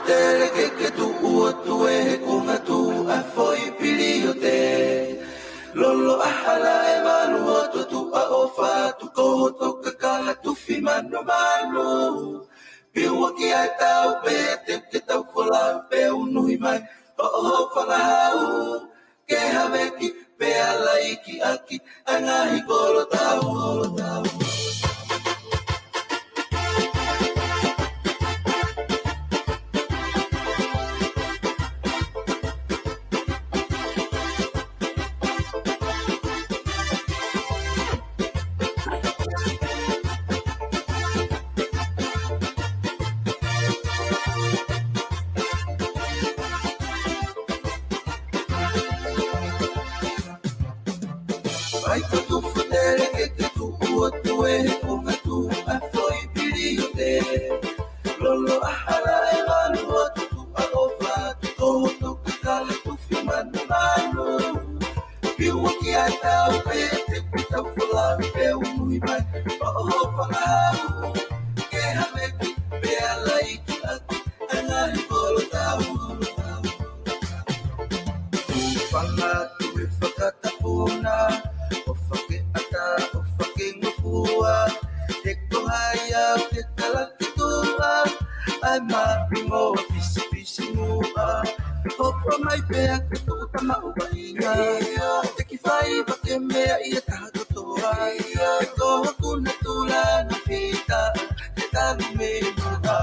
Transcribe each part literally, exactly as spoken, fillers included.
Telekeke tuʻu atu e he kunga tuʻu ʻa foʻi piliote. Lolo ʻa hala e valu ʻo tuʻu ʻa ʻofa atu ko hoto kakala tufi manumanu. Piua ki ai tau pē te ke tau kola pe unuhi mai. ʻO ʻoho fangahau. Ke haveki pe ala iki ʻaki ʻa e ngaahi kolo tau, kolo tau. Ai ko tufu telekeke tuʻu atu e he kunga tuʻu ʻa foʻi piliote. Lolo ʻa hala e valu ʻo tuʻu ʻa ʻofa atu ko hoto kakala tufi manumanu. Piua ki ai tau pē te ke tau kola pe unuhi mai. ʻO ʻoho fangahau. Ke haveki pe ala iki ʻaki ʻa e ngaahi kolo tau, kolo tau. Fanga tu e fakatapuna, ʻo fake ata, ʻo fake ngofua, e ko hai au ke talaki tua, ai ma mo fisi fisi mua, hopo mai pea ke tuku tama uba inga, te ki fai vake mea ia taha kotoa, e ko hoku natula na fita, ke talu me mua.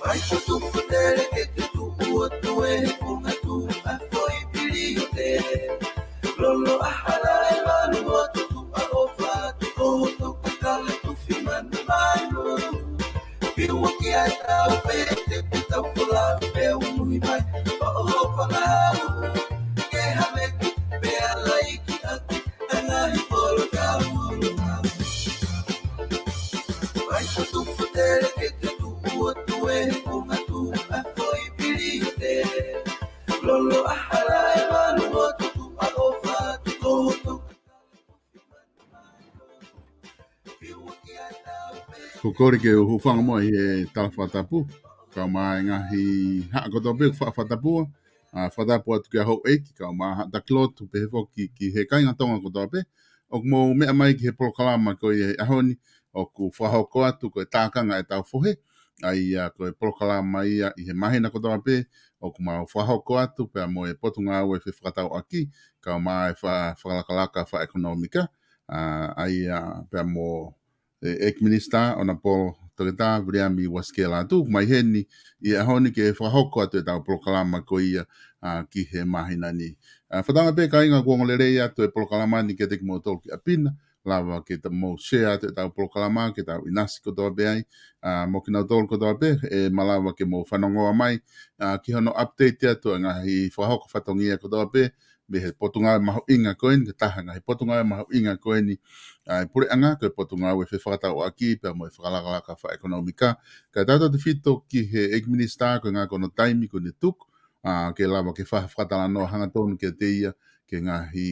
Ai ko tufu telekeke tuʻu atu e he kunga tuʻu ʻa foʻi piliote. Lolo ʻa hala e valu ʻo tuʻu ʻa ʻofa atu ko hoto kakala tufi manumanu. Piua ki ai tau pē te ke tau kola pe unuhi mai. ʻO ʻoho fangahau. Ke haveki pe ala iki ʻaki ʻa e ngaahi kolo tau, kolo tau. Ai ko tufu telekeke tuʻu atu e he kunga tuʻu ʻa foʻi piliote. Lolo ʻa hala e valu ʻo tuʻu ʻa ʻofa atu ko hoto. Ko e kole ke u hūfanga mo e tala fakatapu. Kae ʻumaʻā e ngaahi haʻa kotoa pē ʻoku faʻa fakatapua. ʻA, fakatapu atu ki he houʻeiki, kae ʻumaʻā haʻa taki lotu pehē foki ki he kāinga Tonga kotoa pē. ʻOku mou meʻa mai ki he polokalama ko ia he ʻaho ni, ʻoku fakahoko atu ko e tākanga ʻetau fohe. ʻA ia ko e polokalama ia ʻi he māhina kotoa pē, ʻoku mau fakahoko atu pea mo e Potungāue Fefakatauʻaki, kae ʻumaʻā e fa-, fakalakalaka fakaʻekonōmika. ʻA, ʻa ia pea mo e ʻEiki Minisitā, Honourable Toketā Viliami Uasikela Lātū, mai heni ʻi he ʻaho ni ke fakahoko atu ʻetau polokalama ko ia, ʻa, ki he māhina ni. ʻA, fakatauange pē kāinga ʻoku ongo lelei atu e polokalama ni kiate kimoutolu ki ʻapi na, lava ke ta mou share atu ʻetau polokalama, ke tau ʻinasi kotoa pē ai, ʻa, mo kinautolu kotoa pē, ʻe malava ke mou fanongoa mai, ʻa, ki hono update atu e ngaahi fakahoko fatongia kotoa pē, mei he potungāue mahuʻinga ko eni, ko e taha e ngaahi potungāue mahuʻinga ko eni, ʻa e puleʻanga, ko e Potungāue Fefakatauʻaki, pea mo e fakalakalaka fakaʻekonōmika. Kae tautautefito ki he ʻEiki Minisitā, ko e ʻuhinga ko hono taimi kuo ne tuku, ʻa, ke lava ke fa-, fakatalanoa hangatonu kiate ia, ki he ngaahi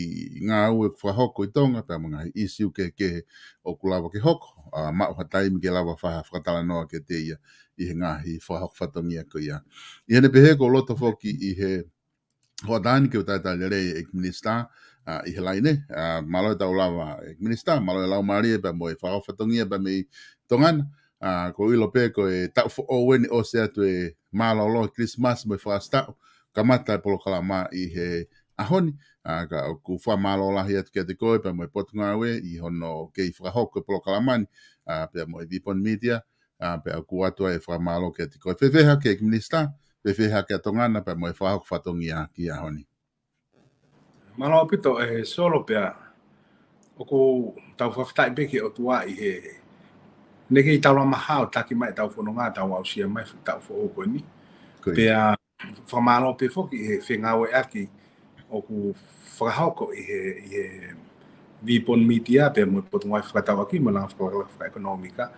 ngāue ʻoku fakahoko ʻi Tonga, pea mo e ngaahi ʻīsiu kehekehe ʻoku lava ke hoko, ʻa, maʻu ha taimi ke lava fa-, fakatalanoa kiate ia, ʻi he ngaahi fakahoko fatongia ko ia. ʻI heʻene pehē ʻoku ou loto foki ʻi he hoʻatā ni ke u talitali lelei e ʻEiki Minisitā, ʻa, ʻi he laine, ʻa, mālō e tau lava ʻEiki Minisitā, mālō e laumālie pea mo e fakahoko fatongia pea mei Tonga na, ʻa, ʻoku ou ʻilo pē ko e taʻu foʻou eni ʻosi atu e mālōlō Christmas mo e fakaʻosi taʻu, kamata e polokalama ʻi he ʻaho ni, ʻa, ka ʻoku fakamālō lahi atu kiate koe pea mo e Potungāue ʻi hono kei fakahoko e polokalama ni, ʻa, pea mo e Vipon Media, ʻa, pea ʻoku ʻoatu ai e fakamālō kiate koe. Fēfē hake ʻEiki Minisitā, fēfē hake ʻa Tonga na pea mo e fakahoko fatongia ki he ʻaho ni. Mālō ʻaupito e Solo pea ʻoku tau fakafetaʻi pē ki he ʻOtua ʻi he, ne kei taulama hao taki mai ʻetau fononga tau aʻusia mai taʻu foʻou ko eni. Ko ia. Pea fakamālō pē foki he fengāueʻaki ʻoku fakahoko ʻi he, ʻi he Vipon Media pea mo e Potungāue Fefakatauʻaki mo e langa fakalakalaka fakaʻekonōmika.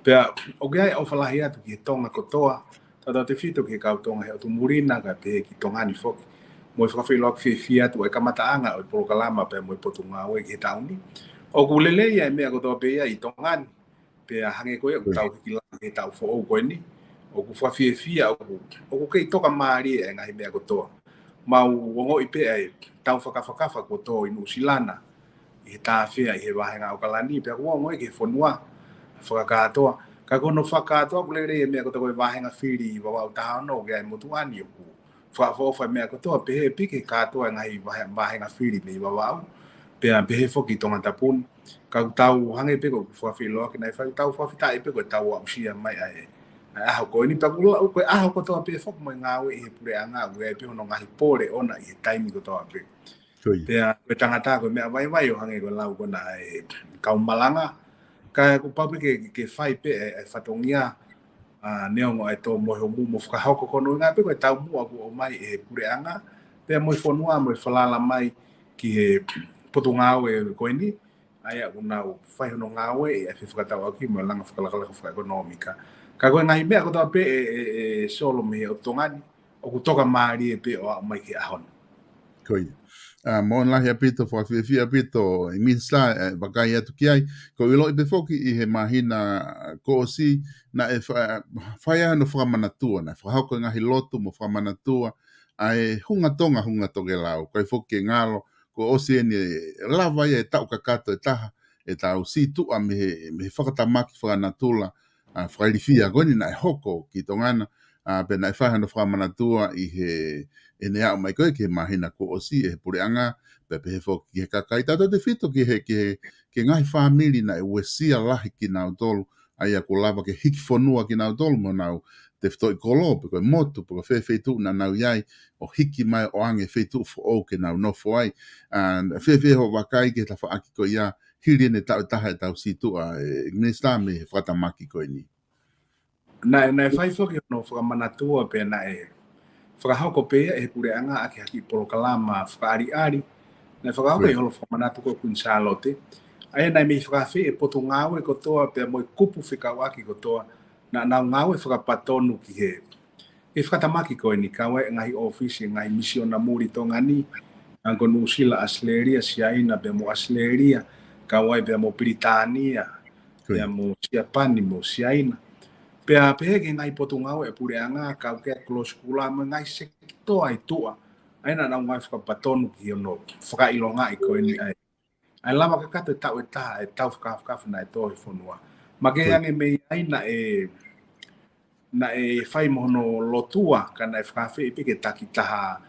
Pea ʻoku ʻi ai e ʻofa lahi atu ki he Tonga kotoa, tautautefito ki he kau Tonga he ʻotu muli na kae pehē ki Tonga ni foki. Mo e fakafeʻiloaki fiefia atu e kamataʻanga ʻo e polokalama pea mo e Potungāue ki he taʻu ni. ʻOku lelei ʻa e meʻa kotoa pē ia ʻi Tonga ni. Pea hangē ko ia ʻoku tau hiki langa ki he taʻu foʻou ko eni. ʻoku fakafiefia, ʻoku, ʻoku kei tokamālie e ngaahi meʻa kotoa. Mau ongoʻi pē ʻa e tau fakafakafa kuo tō ʻi Nuʻusila na, ʻi he tāfea, ʻi he vāhenga ʻAokalani, pea kuo ongoʻi ki he fonua fakakātoa. Ka ko hono fakakātoa ʻoku lelei e meʻa kotoa, ko e vāhenga fili ʻi Vavaʻu taha ono, ʻoku ʻi ai e motuʻa ni ʻoku fakaʻofoʻofa e meʻa kotoa, pehē pē ki he kātoa e ngaahi vāhe-, vāhenga fili mei Vavaʻu, pea pehē foki Tongatapu ni. Ka ʻoku tau hangē pē ko e fakafeʻiloaki naʻe fai, tau fakafetaʻi pē ko e tau aʻusia mai ʻa e, ʻa e ʻaho ko eni, pea ʻoku lau ko e ʻaho kotoa pē foki mo e ngāue ʻi he puleʻanga, ʻoku ʻi ai pē hono ngaahi pole ʻona ʻi he taimi kotoa pē. Ko ia. Pea ko e tangata ko e meʻa vaivai ʻo hangē ko e lau ko ena ʻa e kau malanga, ka ʻoku pau pē ke, ke fai pē e, e fatongia, ʻa, neongo e tō mo e homu mo fakahoko ko hono ʻuhinga pē ko e taumuʻa kuo ʻomai ʻe he puleʻanga, pea mo e fonua mo e falala mai ki he potungāue ko eni, ʻa ia ʻoku nau fai hono ngāue ʻi he fefakatauʻaki mo e langa fakalakalaka fakaʻekonōmika. Ka ko e ngaahi meʻa kotoa pē ʻe, ʻe, ʻe Solo mei he ʻotu Tonga ni, ʻoku tokamālie pē ʻo aʻu mai ki he ʻaho ni. Ko ia. ʻA, mālō lahi ʻaupito, fakafiefia ʻaupito, ʻEiki Minisitā, ʻe, vakai atu ki ai. ʻOku ou ʻiloʻi pē foki ʻi he māhina kuo ʻosi, naʻe fa-, fai ai hono fakamanatua, naʻe fakahoko e ngaahi lotu mo fakamanatua ʻa e Hunga Tonga, Hunga Tokelau. Ko e foki ke ngalo, kuo ʻosi eni e lava ia e taʻu kakato ʻe taha, ʻetau sītuʻa mei he, mei he fakatamaki fakanatula, ʻa, fakailifia ko eni naʻe hoko ki Tonga na, ʻa, pea naʻe fai hono fakamanatua ʻi he, ʻene aʻu mai ko ē ki he māhina kuo ʻosi ʻe he puleʻanga, pea pehē foki ki he kakai, tautautefito ki he, ki he, ki he ngaahi fāmili naʻe uesia lahi kinautolu, ʻa ia kuo lava ke hiki fonua kinautolu mo nau tefitoʻi kolo, pe ko e motu, pe ko e fē feituʻu naʻa nau ʻi ai, ʻo hiki mai ʻo ʻoange feituʻu foʻou ke nau nofo ai. ʻA, fēfē hoʻo vakai ki he tafaʻaki ko ia, hili ʻene taʻu ʻe taha ʻetau sītuʻa, ʻe, Minisitā, mei he fakatamaki ko eni? Naʻe, naʻe fai foki hono fakamanatua pea naʻe fakahoko pē ia ʻe he puleʻanga ʻaki ha kiʻi polokalama fakaʻaliʻali. Naʻe fakahoko ʻi he holo fakamanatu ko Kuini Sālote. ʻA ia naʻe mei fakaafeʻi e potungāue kotoa pea mo e kupu fekauʻaki kotoa naʻa nau ngāue fakapatonu ki he, ki he fakatamaki ko eni, kau ai e ngaahi ʻōfisi e ngaahi misiona muli Tonga ni, hangē ko Nuʻusila, ʻAositelēlia, Siaina, pea mo ʻAositelēlia, kau ai pea mo Pilitānia, pea mo Siapani, mo Siaina. Pea pehē ki he ngaahi potungāue ʻa e puleʻanga, kau ki he Close Kula mo e ngaahi sekitoa ʻi tuʻa. ʻA ia naʻa nau ngāue fakapatonu ki hono fakaʻilongaʻi ko eni ʻa e, ʻa e lava kakato e taʻu ʻe taha e tau fakafakafa naʻe tō he fonua. Makehe ange mei ai naʻe, naʻe fai mo hono lotua, ka naʻe fakaafeʻi pē ke takitaha,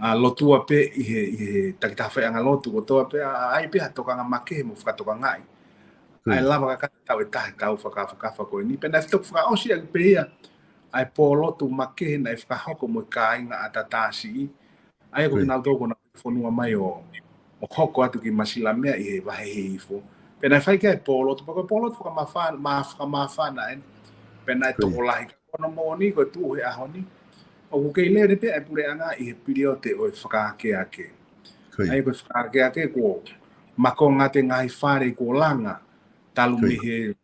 ʻa, lotua pē ʻi he, ʻi he takitaha faiʻanga lotu kotoa pē, ʻa, ʻai pē ha tokanga makehe mo fakatokangaʻi ʻa e lava kakato e taʻu ʻe taha e tau fakafakafa ko eni. Pea naʻe toki fakaʻosi ʻaki pē ia ʻa e pōlotu makehe naʻe fakahoko mo e kāinga ʻAtatasiʻi. ʻA ia ko kinautolu ko ena fonua mai ʻo, ʻo hoko atu ki Masilamea ʻi he vahe Hihifo. Pea naʻe fai ki ai e pōlotu, pea ko e pōlotu fakamāfana, mā-, fakamāfana eni. Pea naʻe tokolahi, ka ko hono moʻoni ko e tuʻu he ʻaho ni, ʻoku kei lele pē ʻa e puleʻanga ʻi he piliote ʻo e fakaakeake. ʻA ia ko e fakaakeake kuo makonga atu e ngaahi fale kuo langa, talu mei he,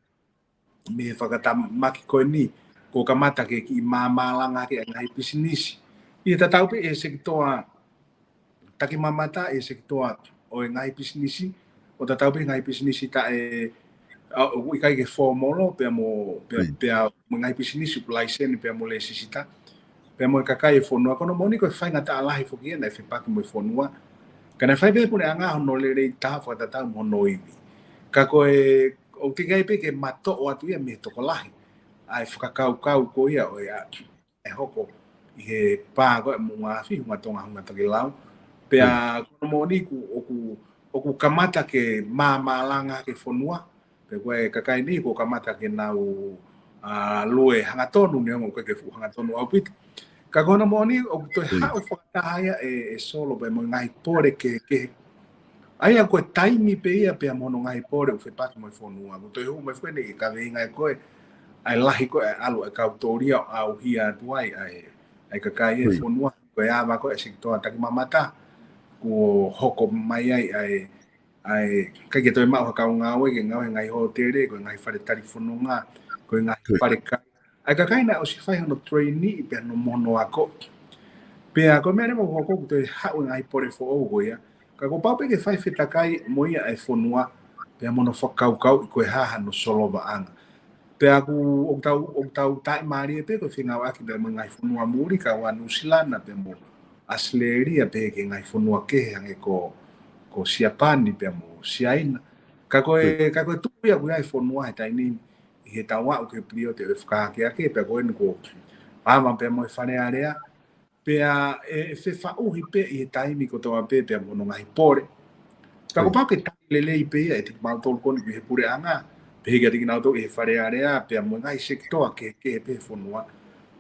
mei he fakatamaki ko eni, kuo kamata ke kiʻi māmālanga hake e ngaahi pisinisi. ʻI he tatau pē ʻi he sekitoa, takimamata ʻi he sekitoa ʻo e ngaahi pisinisi, ʻo tatau pē ngaahi pisinisi taʻe, ʻa, ʻoku ʻikai ke fōmolo, pea mo, pea, pea mo e ngaahi pisinisi ʻoku laiseni, pea mo lēsisita, pea mo e kakai e fonua. Ko hono moʻoni ko e faingataʻa lahi foki ia naʻe fepaki mo e fonua. Ka naʻe fai pē ʻe he puleʻanga hono lelei taha fakatatau mo hono ivi. Ka ko e, ʻoku teʻeki ai pē ke matoʻo atu ia mei he tokolahi ʻa e fakakaukau ko ia ʻo e, ʻa, ʻe hoko ʻi he pā ko ē moʻunga afi, Hunga Tonga, Hunga Tokelau. Pea ko hono moʻoni ʻoku, ʻoku, ʻoku kamata ke māmālanga hake e fonua. Pea ko e kakai ni kuo kamata ke nau, ʻa, lue hangatonu, neongo ʻoku ʻikai ke fuʻu hangatonu ʻaupito. Ka ko hono moʻoni ʻoku toe haʻu fakataha ia ʻe, ʻe Solo pea mo e ngaahi pole kehekehe. ʻA ia ko e taimi pē ia pea mo hono ngaahi pole ʻoku fepaki mo e fonua. ʻOku toe hū mai foki eni e kaveinga ʻe ko ē, ʻa e lahi ko ē ʻa e ʻalu ʻa e kau tōlia ʻo ʻauhia atu ai ʻa e, ʻa e kakai e fonua. Ko e ava ko ē e sekitoa takimamata, kuo hoko mai ai ʻa e, ʻa e, ʻikai ke toe maʻu ha kau ngāue ke ngāue he ngaahi hōtele, ko e ngaahi fale talifononga, ko e ngaahi fale kai. ʻA e kakai naʻe ʻosi fai hono training pea mo hono ako. Pea ko e meʻa leva ʻoku hoko ʻoku toe haʻu e ngaahi pole foʻou ko ia. Ka kuo pau pē ke fai fetakai mo ia ʻa e fonua, pea mo hono fakakaukauʻi ko e hā hano solovaʻanga. Pea ʻoku, ʻoku tau, ʻoku tau taʻimālie pē ko e fengāueʻaki pea mo e ngaahi fonua muli, kau ai Nuʻusila pea mo ʻAositelēlia pea ki he ngaahi fonua kehe hangē ko, ko Siapani pea mo Siaina. Ka ko e, ka ko e tuʻu ia ʻoku ʻi ai e fonua he taimi ni, ʻi heʻetau aʻu ki he pilioti ʻo e fakaakeake, pea ko eni kuo ava pea mo e Fale Alea, pea ʻe, ʻe fefaʻuhi pē ʻi he taimi kotoa pē pea mo hono ngaahi pole. Ka kuo pau ke tali lelei pē ia ʻe kimautolu ko eni ʻi he puleʻanga, pehē kiate kinautolu ʻi he Fale Alea, pea mo e ngaahi sekitoa kehekehe pē he fonua.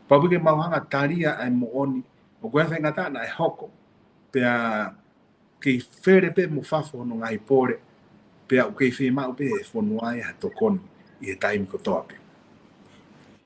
Pau pē ke mau hanga ʻo tali ʻa e moʻoni, ʻoku ʻi ai e faingataʻa naʻe hoko, pea kei fele pē mo fafo hono ngaahi pole, pea ʻoku kei fiemaʻu pē ʻe he fonua ia ha tokoni ʻi he taimi kotoa pē.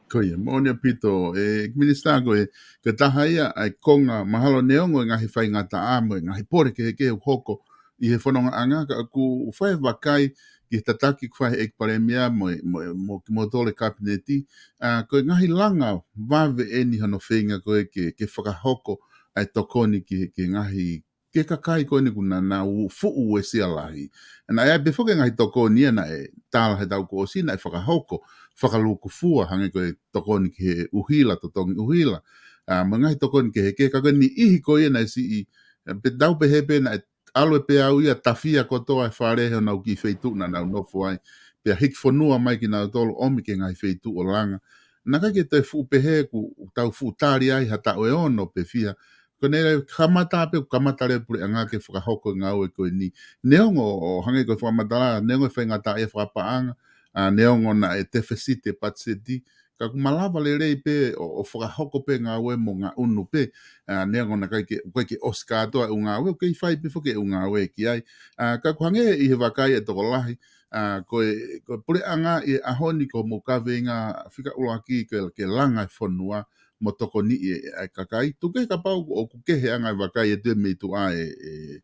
Ko ia, moʻoni ʻaupito, ʻEiki Minisitā, ko e, ko e taha ia ʻa e konga mahalo neongo e ngaahi faingataʻa mo e ngaahi pole kehekehe ʻoku hoko ʻi he fonongaʻanga, ka ʻoku fai e vakai ki he tataki ʻoku fai ʻe he ʻEiki Palēmia mo, mo, mo kimoutolu e Kapineti, ʻa, ko e ngaahi langa vave eni hono feinga ko ē ke, ke fakahoko ʻa e tokoni ki, ki he ngaahi ki he kakai ko eni ʻoku nau fuʻu uesia lahi. Naʻe ʻi ai pē foki e ngaahi tokoni ia naʻe tala he taʻu kuo ʻosi naʻe fakahoko, fakalūkufua hangē ko e tokoni ki he ʻuhila, totongi ʻuhila. ʻA, mo e ngaahi tokoni kehekehe, ka ko e niʻihi ko ia naʻe siʻi, ʻe, pea tau pehē pē naʻe ʻalu e peau ia tafia kotoa e fale he honau kiʻi feituʻu naʻa nau nofo ai. Pea hiki fonua mai kinautolu ʻo ʻomi ki he ngaahi feituʻu ʻo langa. Naʻe ʻikai ke toe fuʻu pehē ʻoku tau fuʻu tali ai ha taʻu ʻe ono pe fiha. Ko ʻene kamata pē, kamata leva e puleʻanga ke fakahoko e ngāue ko eni. Neongo ʻo hangē ko e fakamatala, neongo e faingataʻaʻia fakapaʻanga, ʻa, neongo naʻe tefisiti e patiseti, ka ʻoku malava lelei pē ʻo, ʻo fakahoko pē ngāue mo ngaʻunu pē, ʻa, neongo naʻe ʻikai ke, ʻikai ke ʻosi kātoa e ʻū ngāue, ʻoku kei fai pē foki e ʻū ngāue ki ai. ʻA, ka ʻoku hangē ʻi he vakai ʻa e tokolahi, ʻa, ko e, ko e puleʻanga ʻi he ʻaho ni ko hoʻomou kaveinga fika ʻuluaki ke, ke langa e fonua mo tokoniʻi e, e kakai. Tuku kehe kapau ʻoku kehe ʻa e ngaahi vakai ʻe tui mei tuʻa ʻe, ʻe,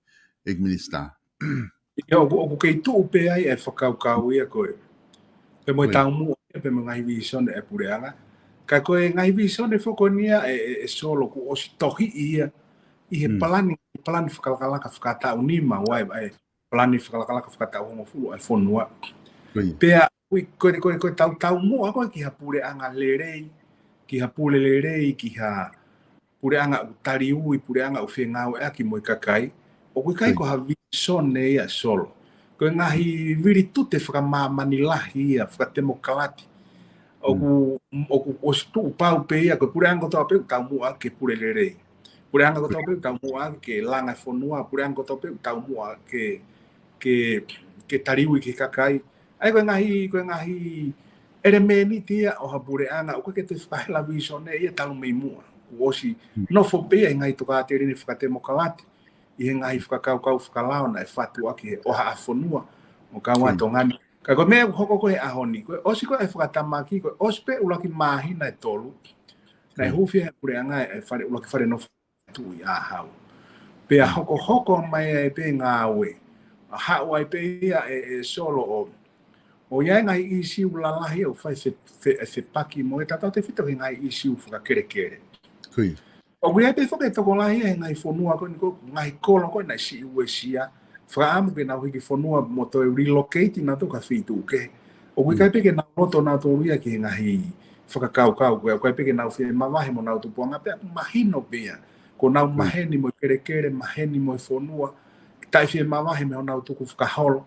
ʻEiki Minisitā. ʻIo, ʻoku, ʻoku kei tuʻu pē ai e fakakaukau ia ko ē. Pea mo e taumuʻa ia, pea mo e ngaahi vīsone ʻa e puleʻanga. Ka ko e ngaahi vīsone foki ko eni ia ʻe, ʻe, ʻe Solo kuo ʻosi tohiʻi ia ʻi he palani, palani fakalakalaka fakataʻu nima, ʻa e, ʻa e palani fakalakalaka fakataʻu hongofulu ʻa e fonua. Pea, ui, ko e, ko e, ko e tau, taumuʻa ko ē ki ha puleʻanga lelei, ki ha pule lelei, ki ha puleʻanga ʻoku taliui, puleʻanga ʻoku fengāueʻaki mo e kakai, ʻoku ʻikai ko ha vīsone ia Solo. Ko e ngaahi vilitute fakamāmani lahi ia, fakatemokalati. ʻOku, ʻoku ʻosi tuʻu pau pē ia, ko e puleʻanga kotoa pē ʻoku taumuʻa ke pule lelei. Puleʻanga kotoa pē ʻoku taumuʻa ke langa e fonua, puleʻanga kotoa pē ʻoku taumuʻa ke, ke, ke taliui ki he kakai. ʻA ia ko e ngaahi, ko e ngaahi ʻelemēniti ia ʻo ha puleʻanga, ʻoku ʻikai ke toe fakahela vīsone ia talu mei muʻa. Kuo ʻosi nofo pē ia ʻi he ngaahi tokāteline fakatemokalati, ʻi he ngaahi fakakaukau fakalao naʻe fatu ʻaki ʻe he ʻoha ʻa e fonua, ʻo kau ai Tonga ni. Ka ko e meʻa ʻoku hoko ko ē he ʻaho ni, ko e ʻosi ko ē e fakatamaki, ko e ʻosi pē ʻuluaki māhina ʻe tolu, naʻe hūfia ʻe he puleʻanga e fale, ʻuluaki fale nofo tuʻu ʻi ʻAhau. Pea hokohoko mai ai pē ngāue. ʻA haʻu ai pē ia ʻe, ʻe Solo ʻo, ʻo ʻi ai e ngaahi ʻīsiu lalahi ʻoku fai fe, fe, fepaki mo e tautefito ki he ngaahi ʻīsiu fakakelekele. ʻOku ʻi ai pē foki e tokolahi ia he ngaahi fonua ko eni ko e ngaahi kolo ko ē naʻe siʻi uesia. Fakaʻamu ke nau hiki fonua mo toe relocate nautolu ki ha feituʻu kehe. ʻOku ʻikai pē ke nau loto nautolu ia ki he ngaahi fakakaukau ko ē, ʻoku ʻikai pē ke nau fie mavahe mo honau tupuʻanga pea ʻoku mahino pē ia. Ko ʻenau maheni mo e kelekele, maheni mo e fonua, taʻe fie mavahe mei honau tukufakaholo.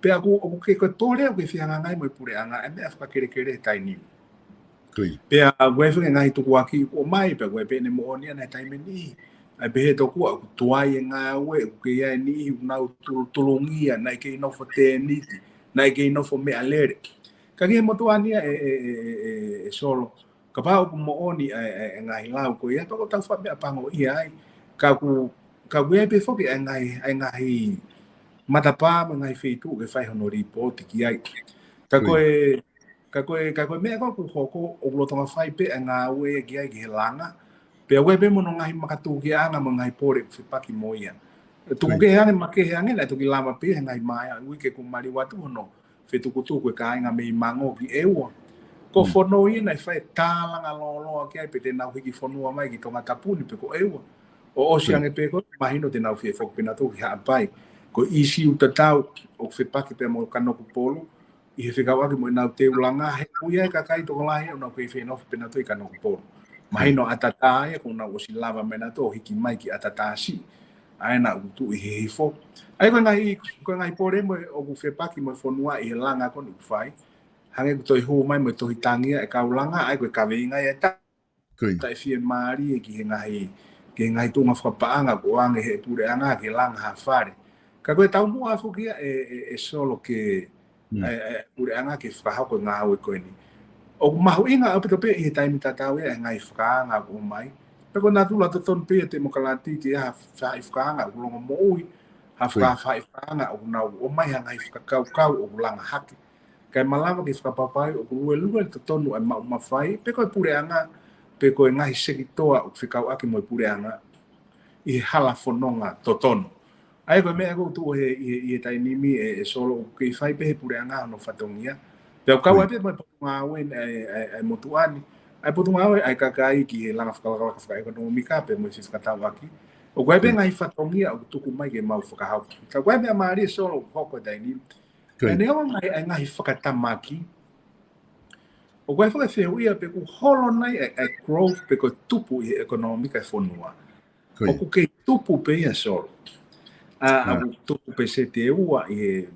Pea ʻoku, ʻoku kei ko e pole ʻoku kei fehangahangai mo e puleʻanga e meʻa fakakelekele he taimi ni. Pea ʻoku ʻi ai foki e ngaahi tukuakiʻi kuo ʻomai, pea ʻoku ʻi ai pē ʻene moʻoni ʻana he taimi ni. ʻA ia pehē tokua ʻoku tuai e ngāue, ʻoku kei ʻi ai e niʻihi ʻoku nau tulutulungia, naʻe kei nofo tēniti, naʻe kei nofo meʻalele. Ka ki he motuʻa ni ia ʻe, ʻe, ʻe, ʻe, ʻe Solo, kapau ʻoku moʻoni ʻa e, ʻa e, ʻa e ngaahi lau ko ia, pea ʻoku tau fakameʻapangoʻia ai. Ka ʻoku, ka ʻoku ʻi ai pē foki ʻa e ngaahi, ʻa e ngaahi matapā mo e ngaahi feituʻu ke fai hono lipooti ki ai. Ka ko e, ka ko e, ka ko e meʻa ko ē ʻoku hoko, ʻoku lolotonga fai pē ʻa e ngāue ki ai ki he langa. Pea ʻoku ʻi ai pē mo hono ngaahi makatukiaʻanga mo e ngaahi pole ʻoku fepaki mo ia. Tuku kehe ange, makehe ange, naʻe toki lava pē he ngaahi māhina, uike kuo maliu atu hono fetukutuku e kāinga mei Mango ki ʻEua. Ko Fono ia naʻe fai e tālanga lōloa ki ai pe te nau hiki fonua mai ki Tongatapu ni pe ko ʻEua. ʻO ʻosi ange pē ko ē, mahino te nau fie foki pē nautolu ki Haʻapai. Ko e ʻīsiu tatau ʻoku fepaki pea mo Kanokupolu. ʻi he fekauʻaki mo ʻenau teu langa, he ʻoku ʻi ai e kakai tokolahi ʻoku nau kei feinofo pē nautolu ʻi Kanokupolu. Mahino ʻAtatā ia, kuo nau ʻosi lava mai nautolu ʻo hiki mai ki ʻAtatā siʻi. ʻA ia naʻa ku tuʻu ʻi Hihifo. ʻA ia ko e ngaahi, ko e ngaahi pole mo e ʻoku fepaki mo e fonua ʻi he langa ko eni ʻoku fai. Hangē ʻoku toe hū mai mo e tohi tangi ʻa e kau langa, ʻa ia ko e kaveinga ia ʻe ta- Ko ia. Taʻe fiemālie ki he ngaahi, ki he ngaahi tuʻunga fakapaʻanga ʻoku ʻoange ʻe he puleʻanga ke langa ha fale. Ka ko e taumuʻa foki ia ʻe, ʻe, ʻe Solo ke, ʻa e, ʻa e puleʻanga ke fakahoko e ngāue ko eni. ʻOku mahuʻinga ʻaupito pē ʻi he taimi tatau ia e ngaahi fakaanga ʻoku ʻomai. Pea ko e natula totonu pē ia e temokalati ke ʻi ai ha faʻahi fakaanga ʻoku longomoʻui, ha faka-, faʻahi fakaanga ʻoku nau ʻomai ha ngaahi fakakaukau ʻoku langa hake. Kae malava ke fakapapauʻi ʻoku luelue totonu e maʻu mafai, pe ko e puleʻanga, pe ko e ngaahi sekitoa ʻoku fekauʻaki mo e puleʻanga ʻi he hala fononga totonu. ʻA ia ko e meʻa ʻoku tuʻu he, ʻi he, ʻi he taimi ni ʻe, ʻe Solo ʻoku kei fai pē he puleʻanga hono fatongia. Pea ʻoku kau ai pē mo e potungāue ʻa e, ʻa e, ʻa e motuʻa ni, ʻa e potungāue ʻa e kakai ki he langa fakalakalaka fakaʻekonōmika pea mo e fefakatauʻaki. ʻOku ʻi ai pē ngaahi fatongia ʻoku tuku mai ke mau fakahoko. Ka ko e meʻa mālie Solo ʻoku hoko he taimi ni. Ko ia. Neongo e ngaahi, e ngaahi fakatamaki. ʻOku ʻi ai foki e fehuʻia pe ʻoku holo nai e, e growth pe ko e tupu ʻi he ʻekonōmika e fonua. Ko ia. ʻOku kei tupu pē ia Solo. ʻA, ʻa, ʻoku tupu pē seti ʻe ua ʻi he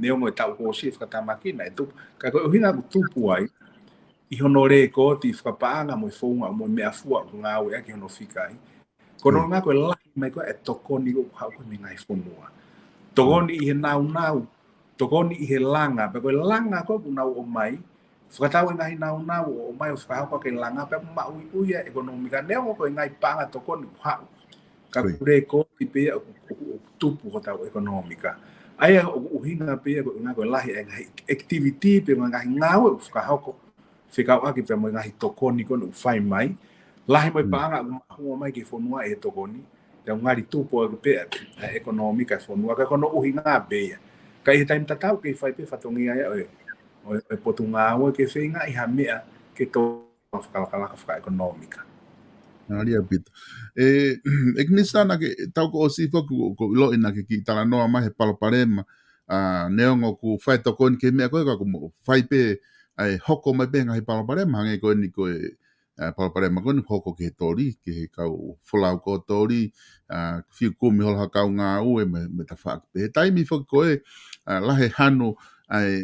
neongo e taʻu kuo ʻosi e fakatamaki naʻe tupu. Ka ko e ʻuhinga ʻoku tupu ai, ʻi hono lēkooti fakapaʻanga mo e founga mo e meʻafua ʻoku ngāueʻaki hono fika ai. Ko hono ʻuhinga ko e lahi mai ko ē e tokoni ʻoku haʻu ko ē mei he ngaahi fonua. Tokoni ʻi he naunau, tokoni ʻi he langa, pea ko e langa ko ē ʻoku nau ʻomai, fakatau e ngaahi naunau ʻo ʻomai ʻo fakahoko ʻaki e langa, pea ʻoku maʻuiʻui e ʻekonōmika neongo ko e ngaahi paʻanga tokoni ʻoku haʻu. Ka ʻoku lēkooti pē ia ʻoku, ʻoku, ʻoku tupu hotau ʻekonōmika. ʻA ia ʻoku ʻuhinga pē ia ko e ʻuhinga ko e lahi e ngaahi activity pe ngaahi ngāue ʻoku fakahoko fekauʻaki pea mo e ngaahi tokoni ko eni ʻoku fai mai. Lahi mo e paʻanga ʻoku maʻu mai ki he fonua ʻi he tokoni. Pea ʻoku ngali tupu ʻaki pē ʻa e ʻekonōmika e fonua. Ka ko hono ʻuhinga pē ia. Ka ʻi he taimi tatau kei fai pē fatongia ia ʻo e, ʻo e, ʻo e potungāue ke feinga ʻi ha meʻa ke tō fakalakalaka fakaʻekonōmika. Mālie ʻaupito. ʻE, ʻEiki Minisitā, naʻa ke, taʻu kuo ʻosi foki ʻoku, ʻoku ʻiloʻi naʻa ke kiʻi talanoa mai he palopalema, ʻa, neongo ʻoku fai tokoni ki he meʻa ko ē ka ʻoku mo fai pē, ʻa e hoko mai pē ngaahi palopalema, hangē ko eni ko e, ʻa, palopalema ko eni hoko ki he toli, ki he kau folau ko ē toli, ʻa, fiu kumi holo ha kau ngāue mo e, mo e tafaʻaki pē. He taimi foki ko ē, ʻa, lahi e hanu, ʻa e,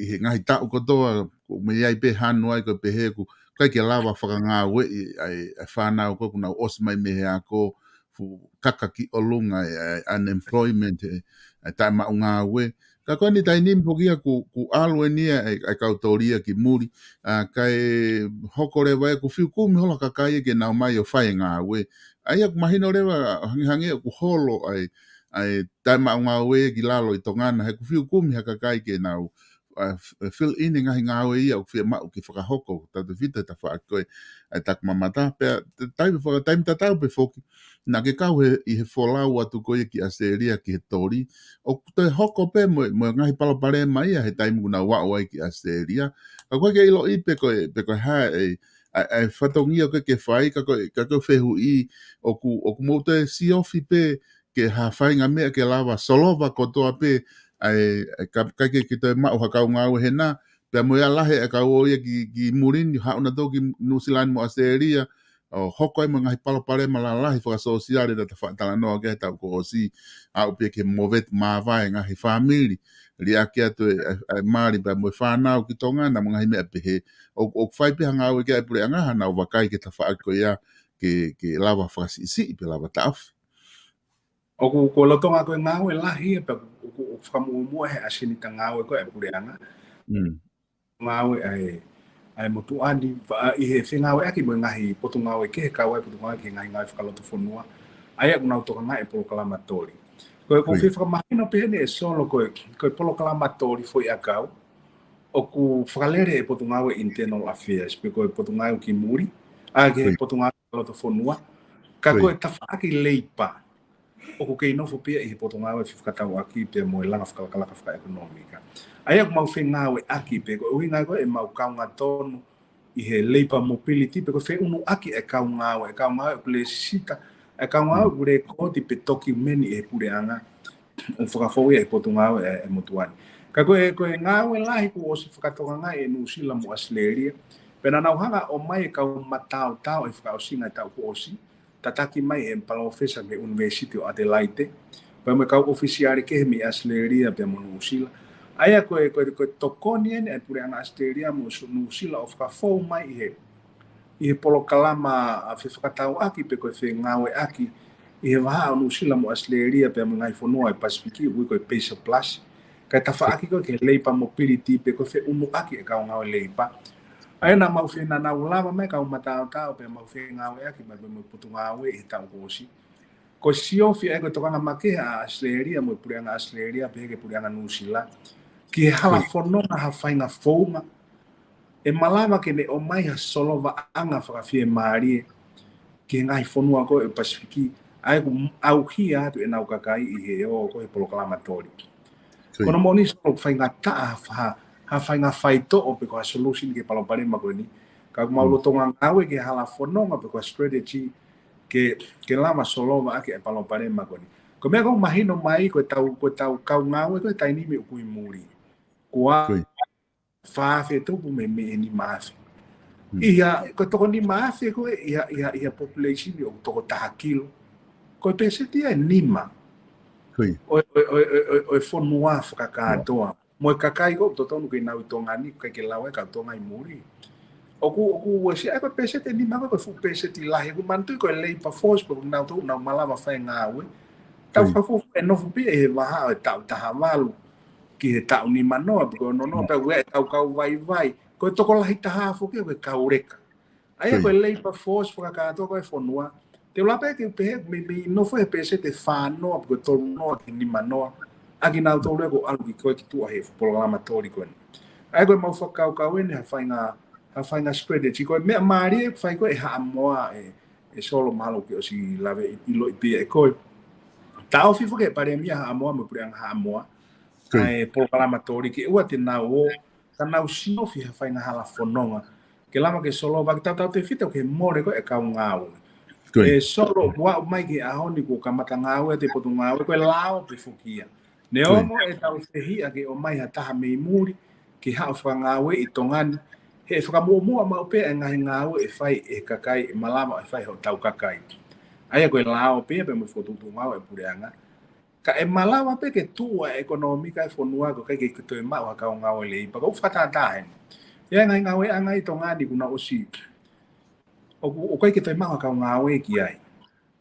ʻi he ngaahi taʻu kotoa, ʻoku mei ai pē hanu ai ko e pehē ʻoku ʻikai ke lava fakangāueʻi ʻa e, ʻa e fānau ko ē ʻoku nau ʻosi mai mei he ako, fuʻu kaka ki ʻolunga e, ʻa e, unemployment, e, ʻa e taʻemaʻu ngāue. Ka ko eni taimi ni foki ia ʻoku, ʻoku ʻalu eni ia e, ʻa e kau toli ia ki muli, ʻa, kae hoko leva ia ʻoku fiu kumi holo kakai ia ke nau mai ʻo fai e ngāue. ʻA ia ʻoku mahino leva hangehangē ʻoku holo ʻa e, ʻa e taʻemaʻu ngāue ia ki lalo ʻi Tonga na, he ʻoku fiu kumi ha kakai ke nau ʻa, f-, ʻa, fill in e ngaahi ngāue ia ʻoku fiemaʻu ke fakahoko, tautefito he tafaʻaki ko ē ʻa e taku mamata, pea t-, taimi faka-, taimi tatau pē foki, naʻa ke kau he, ʻi he folau atu ko ia ki ʻAositelēlia ki he toli, ʻoku toe hoko pē mo, mo e ngaahi palopalema ia he taimi ʻoku nau aʻu ai ki ʻAositelēlia. Ka ʻoku ʻikai ke ʻiloʻi pe ko e, pe ko e hā e, ʻa, ʻa e fatongia ʻoku ke fai, ka ko e, ka ko e fehuʻi, ʻoku, ʻoku mou toe siofi pē, ke ha faʻahinga meʻa ke lava solova kotoa pē, ʻa e, ʻa e ka, ʻikai ke, ke toe maʻu ha kau ngāue hena, pea mo e lahi e kau ō ia ki, ki muli ni, haʻu nautolu ki Nuʻusila ni mo ʻAositelēlia, ʻo hoko ai mo e ngaahi palopalema lalahi fakasōsiale naʻa ta faʻa talanoa ki ai he taʻu kuo ʻosi, aʻu pē ki he movete māvae e ngaahi fāmili, liʻaki atu e, ʻa e, ʻa e mali pea mo e fānau ki Tonga na mo e ngaahi meʻa pehē, ʻo, ʻoku fai pē ha ngāue ki ai e puleʻanga, haʻanau vakai ki he tafaʻaki ko ia, ke, ke lava fakasiʻisiʻi pe lava taʻofi. ʻOku, ko e lolotonga ko e ngāue lahi ia pea ʻoku, ʻoku fakamuʻomuʻa he ʻasenita ngāue ko ē ʻa e puleʻanga. Mm. Ngāue ʻa e, ʻa e motuʻa ni, fa-, ʻa, ʻi he fengāueʻaki mo e ngaahi potungāue kehe, kau ai e potungāue ki he ngaahi ngāue fakalotofonua. ʻA ia ʻoku nau tokangaʻi e polokalama toli. Ko e, ko e, ko e fie fakamahino pē heni ʻe Solo ko e, ko e polokalama toli foʻiʻakau ʻoku fakalele ʻe he Potungāue Internal Affairs, pe ko e potungāue ki muli, ʻa, ki he, ko e, potungāue fakalotofonua. Ka, ko e, ko e tafaʻaki leipa, ʻoku kei nofo pē ia ʻi he Potungāue Fefakatauʻaki pea mo e langa fakalakalaka fakaʻekonōmika. ʻA ia ʻoku mau fengāueʻaki pē, ko e ʻuhinga ko ē ʻemau kaunga tonu ʻi he labour mobility, pe ko e feʻunuʻaki e kau ngāue, e kau ngāue ʻoku lēsisita, e kau ngāue, mm, ʻoku lēkooti pe tokiumeni ʻe he puleʻanga, ʻo fakafou ia ʻi he potungāue ʻa e, ʻa e motuʻa ni. Ka ko e, ko e ngāue lahi kuo ʻosi fakatokangaʻi ʻe Nuʻusila mo ʻAositelēlia, pea naʻa nau hanga ʻo ʻomai e kau mataotao he fakaʻosinga e taʻu kuo ʻosi, tataki mai ʻe he palōfesa mei he ʻUnivēsiti ʻo ʻAtelaite, pea mo e kau ʻofisiale kehe mei ʻAositelēlia pea mo Nuʻusila. ʻA ia ko e, ko e, ko e tokoni eni ʻa e Puleʻanga ʻAositelēlia mo Nuʻusila ʻo fakafou mai ʻi he ʻi he polokalama ʻa e fefakatauʻaki pe ko e fengāueʻaki ʻi he vahaʻa ʻo Nuʻusila mo ʻAositelēlia pea mo e ngaahi fonua ʻi he Pasifiki, ʻoku ui ko e PACER Plus. Kae tafaʻaki ko ē ki he labour mobility pe ko e feʻunuʻaki e kau ngāue labour. ʻA ia naʻa mau fe-, naʻa nau lava mai kau mataotao pea mau fengāueʻaki mai mo e Potungāue ʻi he taʻu kuo ʻosi. Ko e siofi ʻa e, ko e tokanga makehe ʻa ʻAositelēlia mo e Puleʻanga ʻAositelēlia pehē ki he Puleʻanga Nuʻusila ki he hala fononga ha faʻahinga founga ʻe malava ke ne ʻomai ha solovaʻanga fakafiemālie ki he ngaahi fonua ko ē ʻo e Pasifiki, ʻa ia ʻoku ʻauhia atu ʻenau kakai ʻi he ō ko ē he polokalama toli. Ko hono moʻoni Solo, ʻoku faingataʻa ha fa-, ha faʻahinga faitoʻo pe ko ha solution ki he palopalema ko eni. Ka ʻoku mau lolotonga ngāue ki he hala fononga pe ko ha strategy ke, ke lava solovaʻaki e palopalema ko eni. Ko e meʻa ʻoku mahino mai ko ʻetau, ko ʻetau kau ngāue ko ē he taimi ni ʻoku ʻi muli. Ko e fā afe tupu mei, mei he nima afe. ʻI ha, ko e toko nima afe ko ē ʻi ha, ʻi ha, ʻi ha population ʻoku toko taha kilo. Ko e pēseti ia ʻe nima ʻo e, ʻo e, ʻo e, ʻo e, ʻo e fonua fakakātoa. Mo e kakai ko ē ʻoku totonu ke nau ʻi Tonga ni, ʻikai ke lava e kau Tonga ʻi muli. ʻOku, ʻoku uesia ʻa e ko e pēseti ʻe nima ko ē, ko e fuʻu pēseti lahi, ʻoku manatuʻi ko e labour force, pe ʻoku nau tau, nau malava fai e ngāue. Tau fakafuofua ʻe nofo pē ia ʻi he vahaʻa ʻo e taʻu taha valu ki he taʻu nima noa, pe ko e ono noa, pea ʻoku ʻi ai e kau kau vaivai. Ko e tokolahi taha foki ko e kau leka. ʻA ia ko e labour force fakakātoa ko ē e fonua, te u lava pē ke u pehē mei, mei nofo he pēseti ʻe fā noa, pe ko e tolu noa ki he nima noa ʻa kinautolu ia ʻoku ʻalu ki, ko ē ki tuʻa he polokalama toli ko eni. ʻA ia ko e mau fakakaukau eni ha faʻahinga, ha faʻahinga strategy. Ko e meʻa mālie ʻoku fai ko ē ʻe Haʻamoa, ʻe, ʻe Solo, mahalo kuo ke ʻosi lave ʻi, ʻiloʻi pē ʻe koe. Taʻofi foki ʻe he Palēmia Haʻamoa mo e Puleʻanga Haʻamoa ʻa e polokalama toli ke ʻoua te nau ō ka nau siofi ha faʻahinga hala fononga ke lava ke solovaʻaki, tautautefito ki he mole ko ē e kau ngāue. ʻE Solo, kuo aʻu mai ki he ʻaho ni kuo kamata ngāue atu e Potungāue, ko e lao pē foki ia. Neongo ʻetau fehiʻa ke ʻomai ha taha mei muli ke haʻu ʻo fakangāueʻi Tonga ni, he ʻe fakamuʻomuʻa maʻu pē e ngaahi ngāue ʻe fai ʻe he kakai ʻe malava ʻe fai ʻe hotau kakai. ʻA ia ko e lao pē ia pea mo e fokotuʻutuʻu ngāue ʻa e Puleʻanga. Ka ʻe malava pē ke tuʻu ʻa e ʻekonōmika e fonua ko e ʻikai ke toe maʻu ha kau ngāue leipa, ka ʻoku fakatātā heni. ʻI ai e ngaahi ngāueʻanga ʻi Tonga ni kuo nau ʻosi, ʻoku, ʻoku ʻikai ke toe maʻu ha kau ngāue ki ai.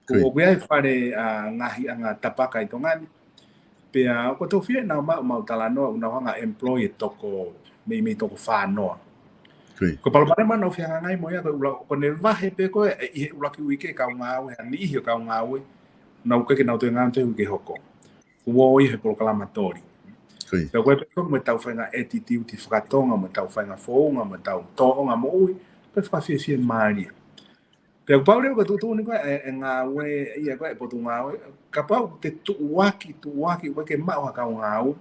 Ko, ʻoku ʻi ai e fale, ʻa, ngaahi anga tapaka ʻi Tonga ni. Pea ʻoku ou tui ʻe nau maʻu, mau talanoa, ʻoku nau hanga ʻo employ e toko, mei, mei toko fā noa. Ko e palopalema naʻa nau fehangahangai mo ia, ko e ʻulu-, ko ʻene vahe pē ko ē, ʻi he ʻuluaki uike e kau ngāue, ha niʻihi e kau ngāue, nau ʻikai ke nau toe ngāue ʻi he uike hoko. Kuo ʻi ai e polokalama toli. Pea ko e pē ko ē mo ʻetau faʻahinga attitude faka-Tonga, mo ʻetau faʻahinga founga, mo ʻetau tōʻonga moʻui, ko e fakafiefiemālie. Pea kuo pau leva ko e tuʻutuʻuni ko ē e, e ngāue, ʻa ia ko ē e Potungāue, kapau te tuʻuaki, tuʻuaki, ʻoku ʻikai ke maʻu ha kau ngāue.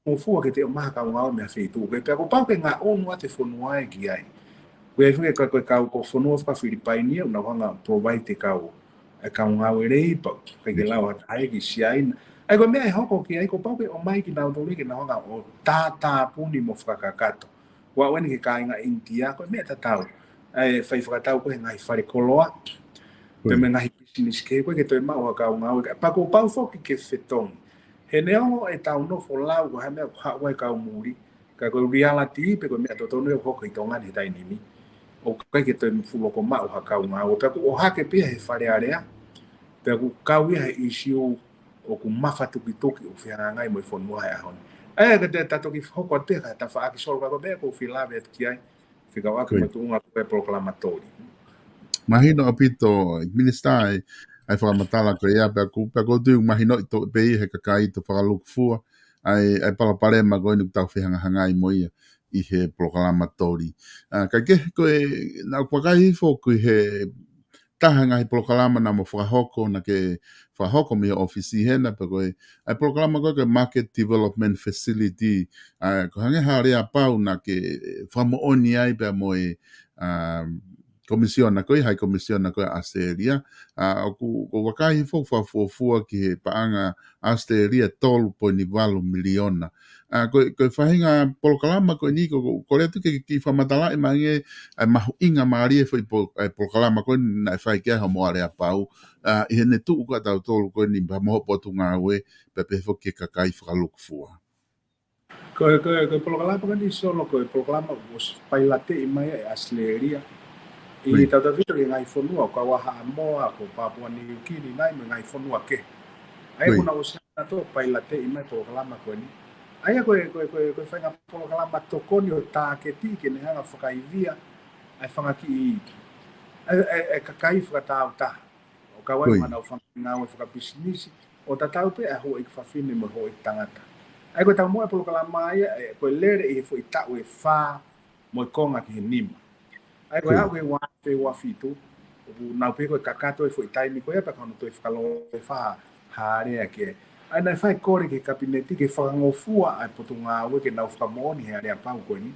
Mo fua ke te ʻomai ha kau ngāue mei ha feituʻu. Pea, pea kuo pau ke ngaʻunu atu e fonua ē ki ai. Ko e fika ko e, ko e kau, ko e fonua faka-Filipaini ia, ʻoku nau hanga ʻo provide e kau, e kau ngāue leipa, ʻikai ke lava ʻe ha taha ia ki Siaina. ʻA ia ko e meʻa ʻe hoko ki ai, kuo pau ke ʻomai kinautolu ke nau hanga ʻo tātāpuni mo fakakakato. Ua ʻoku eni ki he kāinga ʻInitia, ko e meʻa tatau. ʻA e fai fakatau ko ē he ngaahi fale koloa. Pea mo e ngaahi pisinisi kehe, ʻoku ʻikai ke toe maʻu ha kau ngāue. Pea kuo pau foki ke fetongi. He neongo ʻetau nofo lau ko e hā e meʻa ʻoku haʻu ai e kau muli, ka ko e reality pe ko e meʻa totonu ʻoku hoko ʻi Tonga ni he taimi ni, ʻoku ʻikai ke toe fuʻu loko maʻu ha kau ngāue. Pea kuo ʻohake pē ia he Fale Alea. Pea ʻoku kau ia he ʻīsiu ʻoku mafatukituki ʻoku fehangahangai mo e fonua he ʻaho ni. ʻA ia ka te ta toki hoko atu pē ha tafaʻaki, Solo, ka ko e meʻa ʻoku ou fie lave atu ki ai fekauʻaki mo e tuʻunga ko ē e polokalama toli. Mahino ʻaupito, Minisitā, ʻa e, ʻa e fakamatala ko ia, pea ʻoku, pea ʻoku ou tui ʻoku mahinoʻi atu pē ia ʻe he kakai ʻoku fakalūkufua ʻa e, ʻa e palopalema ko eni ʻoku tau fehangahangai mo ia ʻi he polokalama toli. ʻA, kae kehe ko e, naʻa ku vakai hifo ʻoku ʻi he taha e ngaahi polokalama naʻa mo fakahoko, naʻa ke fakahoko mei he ʻōfisi hena, pea ko e, ʻa e polokalama ko ē ko e Market Development Facility, ʻa, ʻoku hangē ha lea pau naʻa ke fakamoʻoni ai pea mo e, ʻa, komisiona ko ē, hai komisiona ko ē ʻAositelēlia. ʻA, ʻoku, ʻoku vakai foki fakafuofua ki he paʻanga ʻAositelēlia tolu poini valu miliona. ʻA, ko e, ko e faʻahinga polokalama ko eni, ko, ko, ko e lea atu ke, ke fakamatalaʻi mai ange ʻa e mahuʻinga mālie foʻi po-, ʻa e polokalama ko eni naʻe fai ki ai hoʻomou aleapau. ʻA, ʻi heʻene tuʻu ko ē ʻatautolu ko eni pea mo hoʻo potungāue, pea pehē foki ki he kakai fakalūkufua. Ko e, ko e, ko e polokalama ko eni Solo, ko e polokalama ʻoku ʻosi pailateʻi mai ʻe ʻAositelēlia. ʻI ʻIo. Tautefito ki he ngaahi fonua, ʻo kau ai Haʻamoa, ko Papua New Guinea, ngaahi mo e ngaahi fonua kehe. ʻA ia ʻIo. kuo nau ʻosi ʻanautolu pailateʻi mai polokalama ko eni. ʻA ia ko e, ko e, ko e, ko e faʻahinga polokalama tokoni ʻo tāketi ke ne hanga fakaivia ʻa e fanga kiʻi, ʻa e, ʻa e, ʻa e kakai fakatāutaha. ʻO kau ai ʻIo. mo ʻenau fanga ngāue fakapisinisi, ʻo tatau pē ʻa e houʻeiki fafine mo e houʻeiki tangata. ʻA ia ko e taumuʻa e polokalama ia, ʻe, ko e lele ʻi he foʻi taʻu ʻe fā mo e konga ki he nima. ʻA ia ko e ʻIo. aʻu ki he ua afe ua fitu, ʻoku nau pehē ko e kakato e foʻi taimi ko ia pea ka ono toe fakalōloa ha, ha lea ki ai. ʻA ia naʻe fai e kole ki he kapineti ke fakangofua ʻa e potungāue ke nau fakamoʻoni he aleapau ko eni.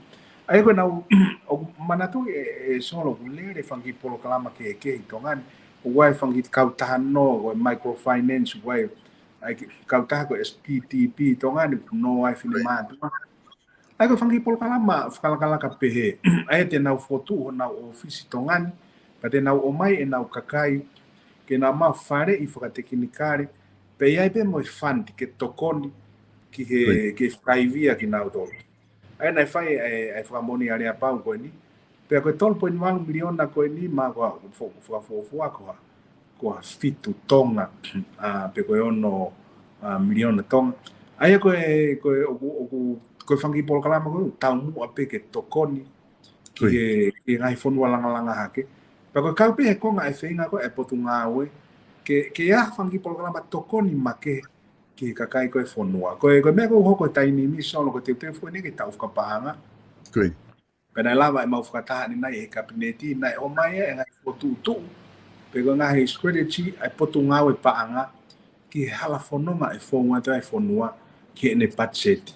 ʻA ia ko ʻenau, ʻoku manatuʻi ʻe, ʻe Solo ʻoku lele fanga kiʻi polokalama kehekehe ʻi Tonga ni, ʻoku ʻi ai e fanga kiʻi kautaha nō, ko e microfinance, ʻoku ʻi ai, ʻa e kiʻi kautaha ko e S P D P ʻi Tonga ni, ʻoku nō ai e finemātuʻa. ʻA ia ko e fanga kiʻi polokalama fakalakalaka pehē, ʻa ia te nau fokotuʻu honau ʻōfisi ʻi Tonga ni, pea te nau ʻomai ʻenau kakai, ke nau maʻu faleʻi fakatekinikale, pea ʻi ai pē mo e fund ke tokoni, ki he, ʻIo. ke fakaivia kinautolu. ʻA ia naʻe fai ʻa e, ʻa e fakamoʻoni aleapau ko eni. Pea ko e tolu poini valu miliona ko eni, ma ko e fo-, fakafuofua ko ha, ko ha fitu Tonga, ʻa, pe ko e ono, ʻa, miliona Tonga. ʻA ia ko e, ko e, ʻoku, ʻoku, ko e fanga kiʻi polokalama ko ē, taumuʻa pē ke tokoni ki ʻIo. he, ki he ngaahi fonua langalanga hake. Pea ko e kau pē he konga ʻe feinga ko ē e potungāue, ke, ke ʻi ai ha fanga kiʻi polokalama tokoni makehe ki he kakai ko ē e fonua. Ko e, ko e meʻa ko ē ʻoku hoko he taimi ni Solo, ko e teuteu foki eni ki he taʻu fakapaʻanga. ʻIo. Pea naʻe lava ʻemau fakataha ʻanenai he kapineti, naʻe ʻomai ʻa e ngaahi fokotuʻutuʻu, pe ko e ngaahi strategy ʻa e potungāue paʻanga, ki he hala fononga ʻe founga atu ai e fonua, ki heʻene patiseti.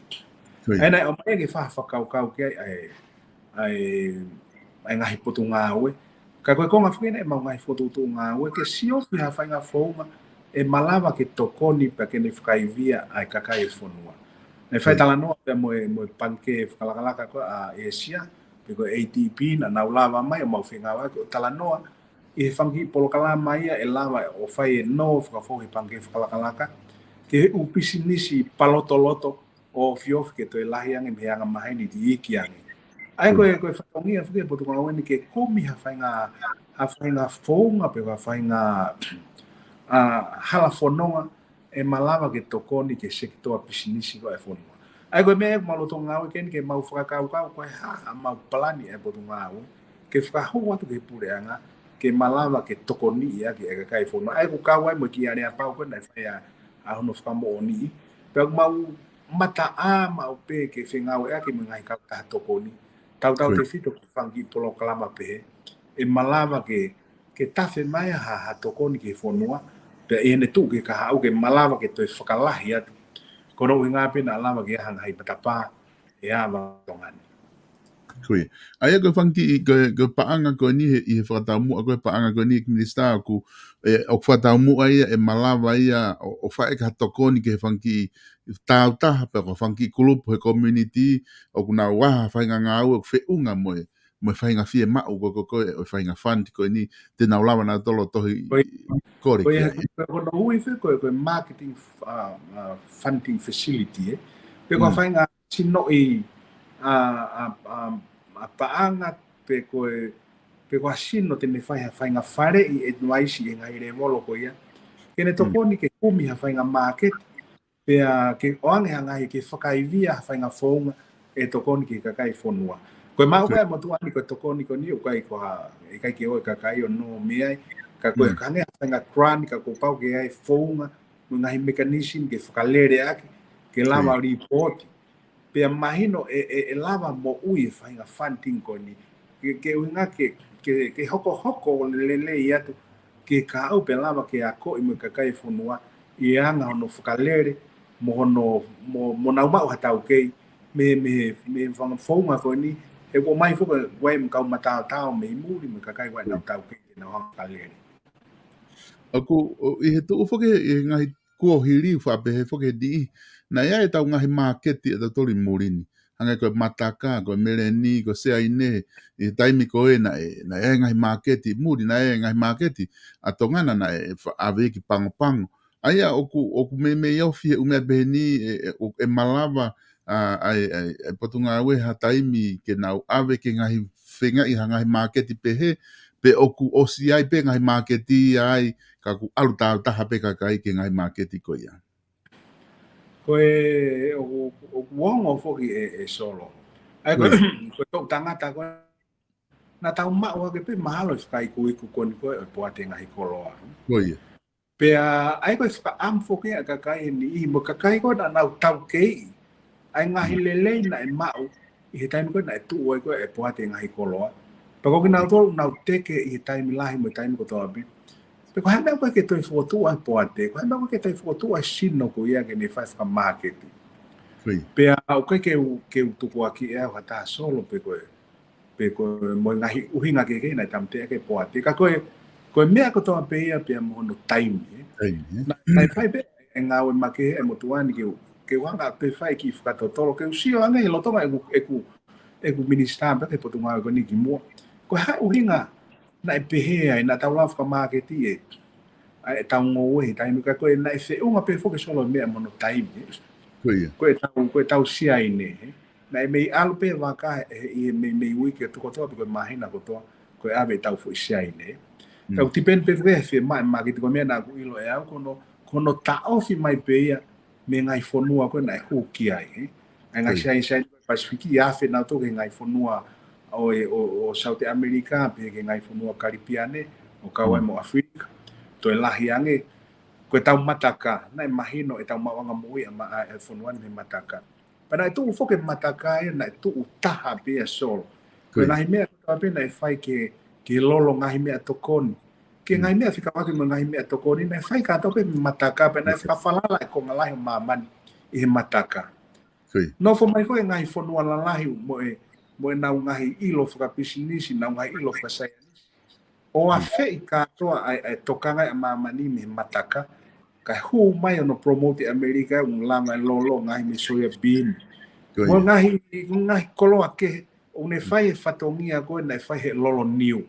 ʻIo. ʻA ia naʻe ʻomai ke fai ha fakakaukau ki ai ʻa e, ʻa e, ʻa e ngaahi potungāue. Ka ko e konga foki eni ʻemau ngaahi fokotuʻutuʻu ngāue, ke siofi ha faʻahinga founga ʻe malava ke tokoni pea ke ne fakaivia ʻa e kakai e fonua. Naʻe fai ʻIo. talanoa pea mo e, mo e pangikē fakalakalaka ko ē ʻa ʻĒsia, pe ko e A D B, naʻa nau lava mai ʻo mau fengāueʻaki ʻo talanoa ʻi he fanga kiʻi polokalama ia ʻe lava ʻo fai e nō fakafou he pangikē fakalakalaka, ki he ʻū pisinisi palotoloto ʻo ofiofi ke toe lahi ange mei he anga maheni, iiki ange. ʻA ia ko e, ʻIo. ko e fatongia foki e potungāue ni ke kumi ha faʻahinga, ha faʻahinga founga pe ha faʻahinga, ʻa, hala fononga ʻe malava ke tokoni ki he sekitoa pisinisi ko ē e fonua. ʻA ia ko e meʻa ʻoku mau loto ngāue ki ai eni ke mau fakakaukau ko e hā haʻamau palani ʻa e potungāue, ke fakahū atu ki he puleʻanga, ke malava ke tokoniʻi ʻaki e kakai e fonua. ʻA ia ʻoku kau ai mo e kiʻi aleapau ko ē naʻe fai ʻa, ʻa hono fakamoʻoniʻi. Pea ʻoku mau mataʻā maʻu pē ke fengāueʻaki mo e ngaahi kautaha tokoni. Tautautefito ki he fanga kiʻi polokalama pehē, ʻe malava ke, ke tafe mai ha, ha tokoni ki he fonua, pea ʻi heʻene tuʻu ki he kahaʻu ke malava ke toe fakalahi atu. Ko hono ʻuhinga pē naʻa lava ke ʻi ai ha ngaahi matapā ʻe ava Tonga ni. Ko ia. ʻA ia ko e fanga kiʻi, ko e, ko e paʻanga ko eni he, ʻi he fakataumuʻa ko e paʻanga ko eni Minisitā ʻoku, ʻe, ʻoku fakataumuʻa ia ʻe malava ia ʻo, ʻo fai ʻaki ha tokoni ki he fanga kiʻi tāutaha pe ko e fanga kiʻi kulupu he community ʻoku nau ʻi ai ha faʻahinga ngāue ʻoku feʻunga mo e, mo e faʻahinga fiemaʻu ko ē, ko e, ko e, ʻo e faʻahinga fund ko eni te nau lava nautolu ʻo tohi Ko e, kole ko e, ki ai. ko e, ko hono ui foki ko e, ko e marketing, uh, uh, funding facility, ē. Pe ko e Mm. faʻahinga sinoʻi, ʻa, ʻa, ʻa, ʻa paʻanga pe ko e, pe ko ha sino te ne fai ha faʻahinga faleʻi ʻe tuʻu ai ʻi he ngaahi lēvolo ko ia. Ke ne Mm. tokoni ke kumi ha faʻahinga māketi, pea ke ʻoange ha ngaahi ke fakaivia ha faʻahinga founga ʻe tokoni ki he kakai e fonua. Ko e maʻu Ko e ko ē mo tuʻa ni ko e tokoni ko eni ʻoku ʻikai ko ha, ʻikai ke ʻoange kakai ʻo nō mei ai. Ka ko e Mm. ka hangē ha faʻahinga grant ka kuo pau ke ʻi ai e founga mo e ngaahi mechanism ke fakalele ʻaki, ke lava Mm. lipooti. Pea mahino ʻe, ʻe, ʻe lava moʻui e faʻahinga funding ko eni. Ke, ke ʻuhinga ke, ke, ke hokohoko lelei atu, ke kahaʻu pea lava ke akoʻi mo e kakai e fonua, ʻi he anga hono fakalele, mo hono, mo, mo nau maʻu ha taukei, mei, mei, mei he faʻahinga founga ko eni, He ʻoku ʻomai foki ʻa e kau mataotao mei muli, mo e kakai ʻoku ʻi ai ʻenau taukei ke nau hanga ʻo fakalele. ʻOku, ʻo, ʻi he tuʻu foki ʻi he ngaahi kuohili, faʻa pehē foki he niʻihi, naʻe ʻi ai ʻetau ngaahi māketi ʻatautolu ʻi muli ni. Hangē ko e Mataka, ko e Meleni, ko Siaine, ʻi he taimi ko ē naʻe, naʻe ʻi ai e ngaahi māketi muli, naʻe ʻi ai e ngaahi māketi ʻa Tonga na naʻe fa-, ʻave ki Pago Pago. ʻA ia ʻoku, ʻoku meimei ofi he ʻū meʻa pehē ni, ʻe, ʻe, ʻe malava, ʻa, ʻa e, ʻa e, ʻa e Potungāue ha taimi ke nau ʻave ki he ngaahi fengaʻi ha ngaahi māketi pehē, pe ʻoku ʻosi ʻi ai pē ngaahi māketi ai, ka ʻoku ʻalu tāutaha pē kakai ki he ngaahi māketi ko ia. Ko e, ʻoku, ʻoku ongo foki ē, ē Solo. ʻA ia ko e, ko e toʻu tangata ko ē, naʻa tau maʻu hake pē mahalo e fakaikuiku ko eni ko ē ʻo e poate ngaahi koloa. Ko ia. Pea, ʻa ia ko e fakaʻamu foki ʻa e kakai ʻe niʻihi, mo e kakai ko ē naʻa nau taukei ʻa e ngaahi lelei naʻe maʻu ʻi he taimi ko ē naʻe tuʻu ai ko ē e poate ngaahi koloa. Pea ko kinautolu nau teke ʻi he taimi lahi mo e taimi kotoa pē. Pea ko e hā e meʻa ko ē ke toe fokotuʻu ʻa e poate, ko e hā e meʻa ko ē ke toe fokotuʻu ʻa e sino ko ia ke ne fai fakamāketi. Ko ia. Pea ʻoku ʻikai ke u, ke u tukuakiʻi ʻe au ha taha Solo pe ko e, pe ko e mo e ngaahi ʻuhinga kehekehe naʻe tāmateʻi ʻaki e poate. Ka ko e, ko e meʻa kotoa pē ia pea mo hono taimi, ē. Taimi, ē. Naʻe, naʻe fai pē e ngāue makehe ʻa e motuʻa ni ke u, ke u hanga pē fai e kiʻi fakatotolo, ke u sio ange he lolotonga ʻeku, ʻeku, ʻeku minisitā pē ki he Potungāue ko eni kimuʻa. Ko e hā e ʻuhinga naʻe pehē ai, naʻa tau lava fakamāketi ʻe, ʻa ʻetau ngoue he taimi, ka ko e naʻe feʻunga pē foki Solo e meʻa mo hono taimi, ē. Ko ia. Ko ʻetau, ko ʻetau Siaine, ē. Naʻe mei ʻalu pē vaka he, he, ʻi he meimei uike kotoa pe ko e māhina kotoa, ko e ʻave ʻetau foʻi Siaine. Mm. Ka ʻoku tipeni pē foki he fiemaʻu e māketi, ko e meʻa naʻa ku ʻilo ʻe au ko hono, ko hono taʻofi mai pē ia mei he ngaahi fonua ko ē naʻe hū ki ai, ē. ʻA e ngaahi Siaine, Siaine Pasifiki, ʻi he ʻafe nautolu ki he ngaahi fonua ʻo e, ʻo, ʻo South America, pe ki he ngaahi fonua Kalipiane, ʻo kau ai mo ʻAfilika. Toe lahi ange, ko ʻetau mataka, naʻe mahino ʻetau maʻuʻanga moʻui ʻa ma-, ʻa e fonua ni mei he mataka. Pea naʻe tuʻu foki e mataka ia, naʻe tuʻu taha pē ia Solo. Ko e ngaahi meʻa kotoa pē naʻe fai ke, ke lolo ngaahi meʻatokoni. Ke ngaahi meʻa fekauʻaki mo e ngaahi meʻatokoni, naʻe fai kātoa pē he mataka, pea naʻe fakafalala e konga lahi ʻo māmani ʻi he mataka. Nofo mai foki e ngaahi fonua lalahi mo e, mo ʻenau ngaahi ʻilo fakapisinisi, ʻenau ngaahi ʻilo fakasaienisi. ʻO afeʻi kātoa ʻa e, ʻa e tokanga ʻa māmani mei he mataka, kae hū mai hono promote ʻe ʻAmelika ʻoku lava e lolo ngaahi mei he soya bean. Mo e ngaahi, ngaahi koloa kehe, ʻoku ne fai e fatongia ko ē naʻe fai he lolo niu.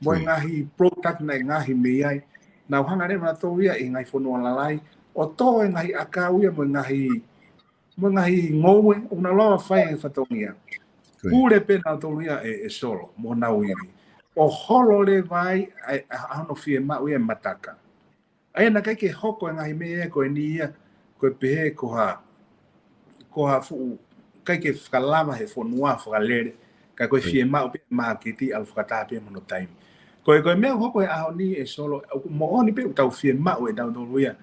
Mo e ngaahi product naʻe ngaohi mei ai. Nau hanga leva nautolu ia ʻi he ngaahi fonua lalahi ʻo tō e ngaahi ʻakau ia mo e ngaahi, mo e ngaahi ngoue, ʻoku nau lava fai e fatongia. Pule pē nautolu ia ʻe, ʻe Solo, mo honau ivi. ʻO holo leva ai, ʻa e, ʻa hono fiemaʻu ia e mataka. ʻA ia naʻe ʻikai ke hoko e ngaahi meʻa ko eni ia, ko e pehē ko ha, ko ha fuʻu, ʻikai ke fakalava he fonua fakalele, ka ko e fiemaʻu pē māketi ʻalu fakataha pē mo hono taimi. Ko e, ko e meʻa ʻoku hoko he ʻaho ni ʻe Solo, ʻoku moʻoni pē ʻoku tau fiemaʻu ʻe tautolu ia,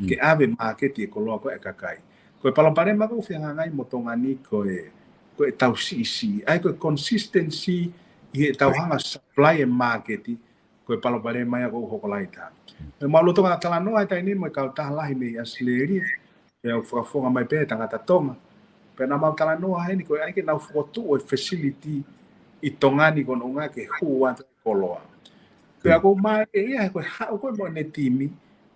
ke ʻave māketi e koloa ko ē ʻa e kakai. Ko e palopalema ʻoku fehangahangai mo Tonga ni ko e, ko ʻetau siʻisiʻi, ʻa ia ko e consistency ʻi heʻetau hanga supply e māketi, ko e palopalema ia ʻoku hoko lahi taha. ʻE mau lolotonga talanoa he taimi ni mo e kautaha lahi mei ʻAositelēlia, pea ʻoku fakafofonga mai pē e tangata Tonga. Pea naʻa mau talanoa heni ko e ʻai ke nau fokotuʻu e facility ʻi Tonga ni ko hono ʻuhinga ke hū atu e koloa. Pea ʻoku mai ʻe ia he ko e haʻu ko ē mo ʻene timi,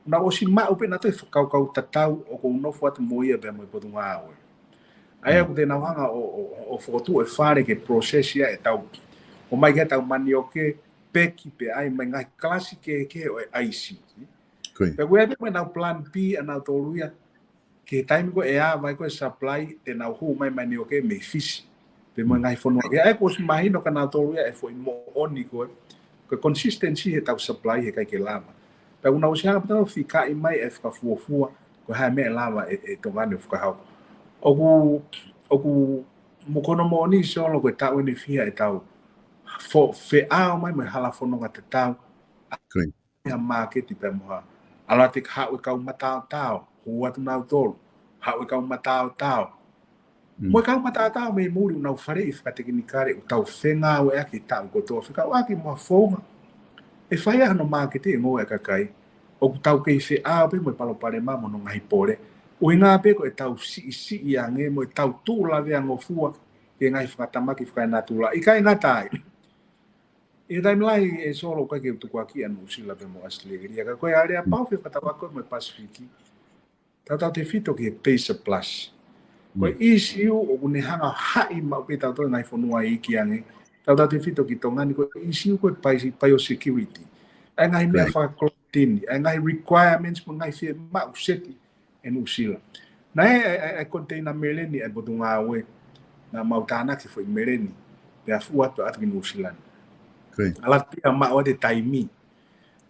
nau ʻosi maʻu pē nautolu e fakakaukau tatau ʻoku ou nofo atu mo ia pea mo e Potungāue. ʻA ia ʻoku te nau hanga ʻo, ʻo, ʻo fokotuʻu e fale ke process ia ʻetau, ʻomai ki ai ʻetau manioke, peki pea ʻai mai ngaahi kalasi kehekehe ʻo e ʻaisi. Pea ʻoku ʻi ai pē mo ʻenau plan B ʻanautolu ia, ki he taimi ko ē ʻe ʻā mai ko ē supply, te nau hū mai manioke mei Fisi. Pe mo e ngaahi fonua kehe. ʻA ia kuo ʻosi mahino kia nautolu ia e foʻi moʻoni ko ē, ko e consistency heʻetau supply he ʻikai ke lava. Pea ʻoku nau ʻosi hanga pē ʻo fikaʻi mai e fakafuofua, ko e hā e meʻa ʻe lava ʻe, ʻe Tonga ni ʻo fakahoko. ʻOku, ʻoku mo ko hono moʻoni Solo ko e taʻu ʻeni fiha ʻetau fo-, feʻao mai mo e hala fononga tatau. Ia māketi pea mo ha. ʻAlu atu e haʻu e kau mataotao, hū atu nautolu, haʻu e kau mataotao. Mo e kau mataotao mei muli ʻoku nau faleʻi fakatekinikale ʻoku tau fengāueʻaki taʻu kotoa fekauʻaki mo ha founga. ʻE fai ai hano māketi e ngoue ʻa e kakai. ʻOku tau kei feʻao pē mo e palopalema mo hono ngaahi pole. ʻUhinga pē ko ʻetau siʻisiʻi ange mo ʻetau tuʻu lavea ngofua. ki he ngaahi fakatamaki fakaenatula. ʻIkai ngata ai, ʻi he taimi lahi ʻe Solo ʻoku ʻikai ke u tukuakiʻi ʻa Nuʻusila pea mo ʻAositelēlia. Ka ko e aleapau fefakatapu ko ē mo e Pasifiki, tautautefito ki he PACER Plus. Ko e ʻīsiu ʻoku ne hanga haʻi maʻu pē tautolu ngaahi fonua iiki ange. Tautautefito ki Tonga ni ko e ʻīsiu ko e pai-, biosecurity. ʻA e ngaahi meʻa fakakolotini, ʻa e ngaahi requirements mo e ngaahi fiemaʻu seti ʻe Nuʻusila. Naʻe, ʻa e, ʻa e, ʻa e container meleni ʻa e Potungāue, naʻa mau tānaki foʻi meleni, pea fuʻu atu atu ki Nuʻusila ni. ʻAlu atu pē ia maʻu atu e taimi.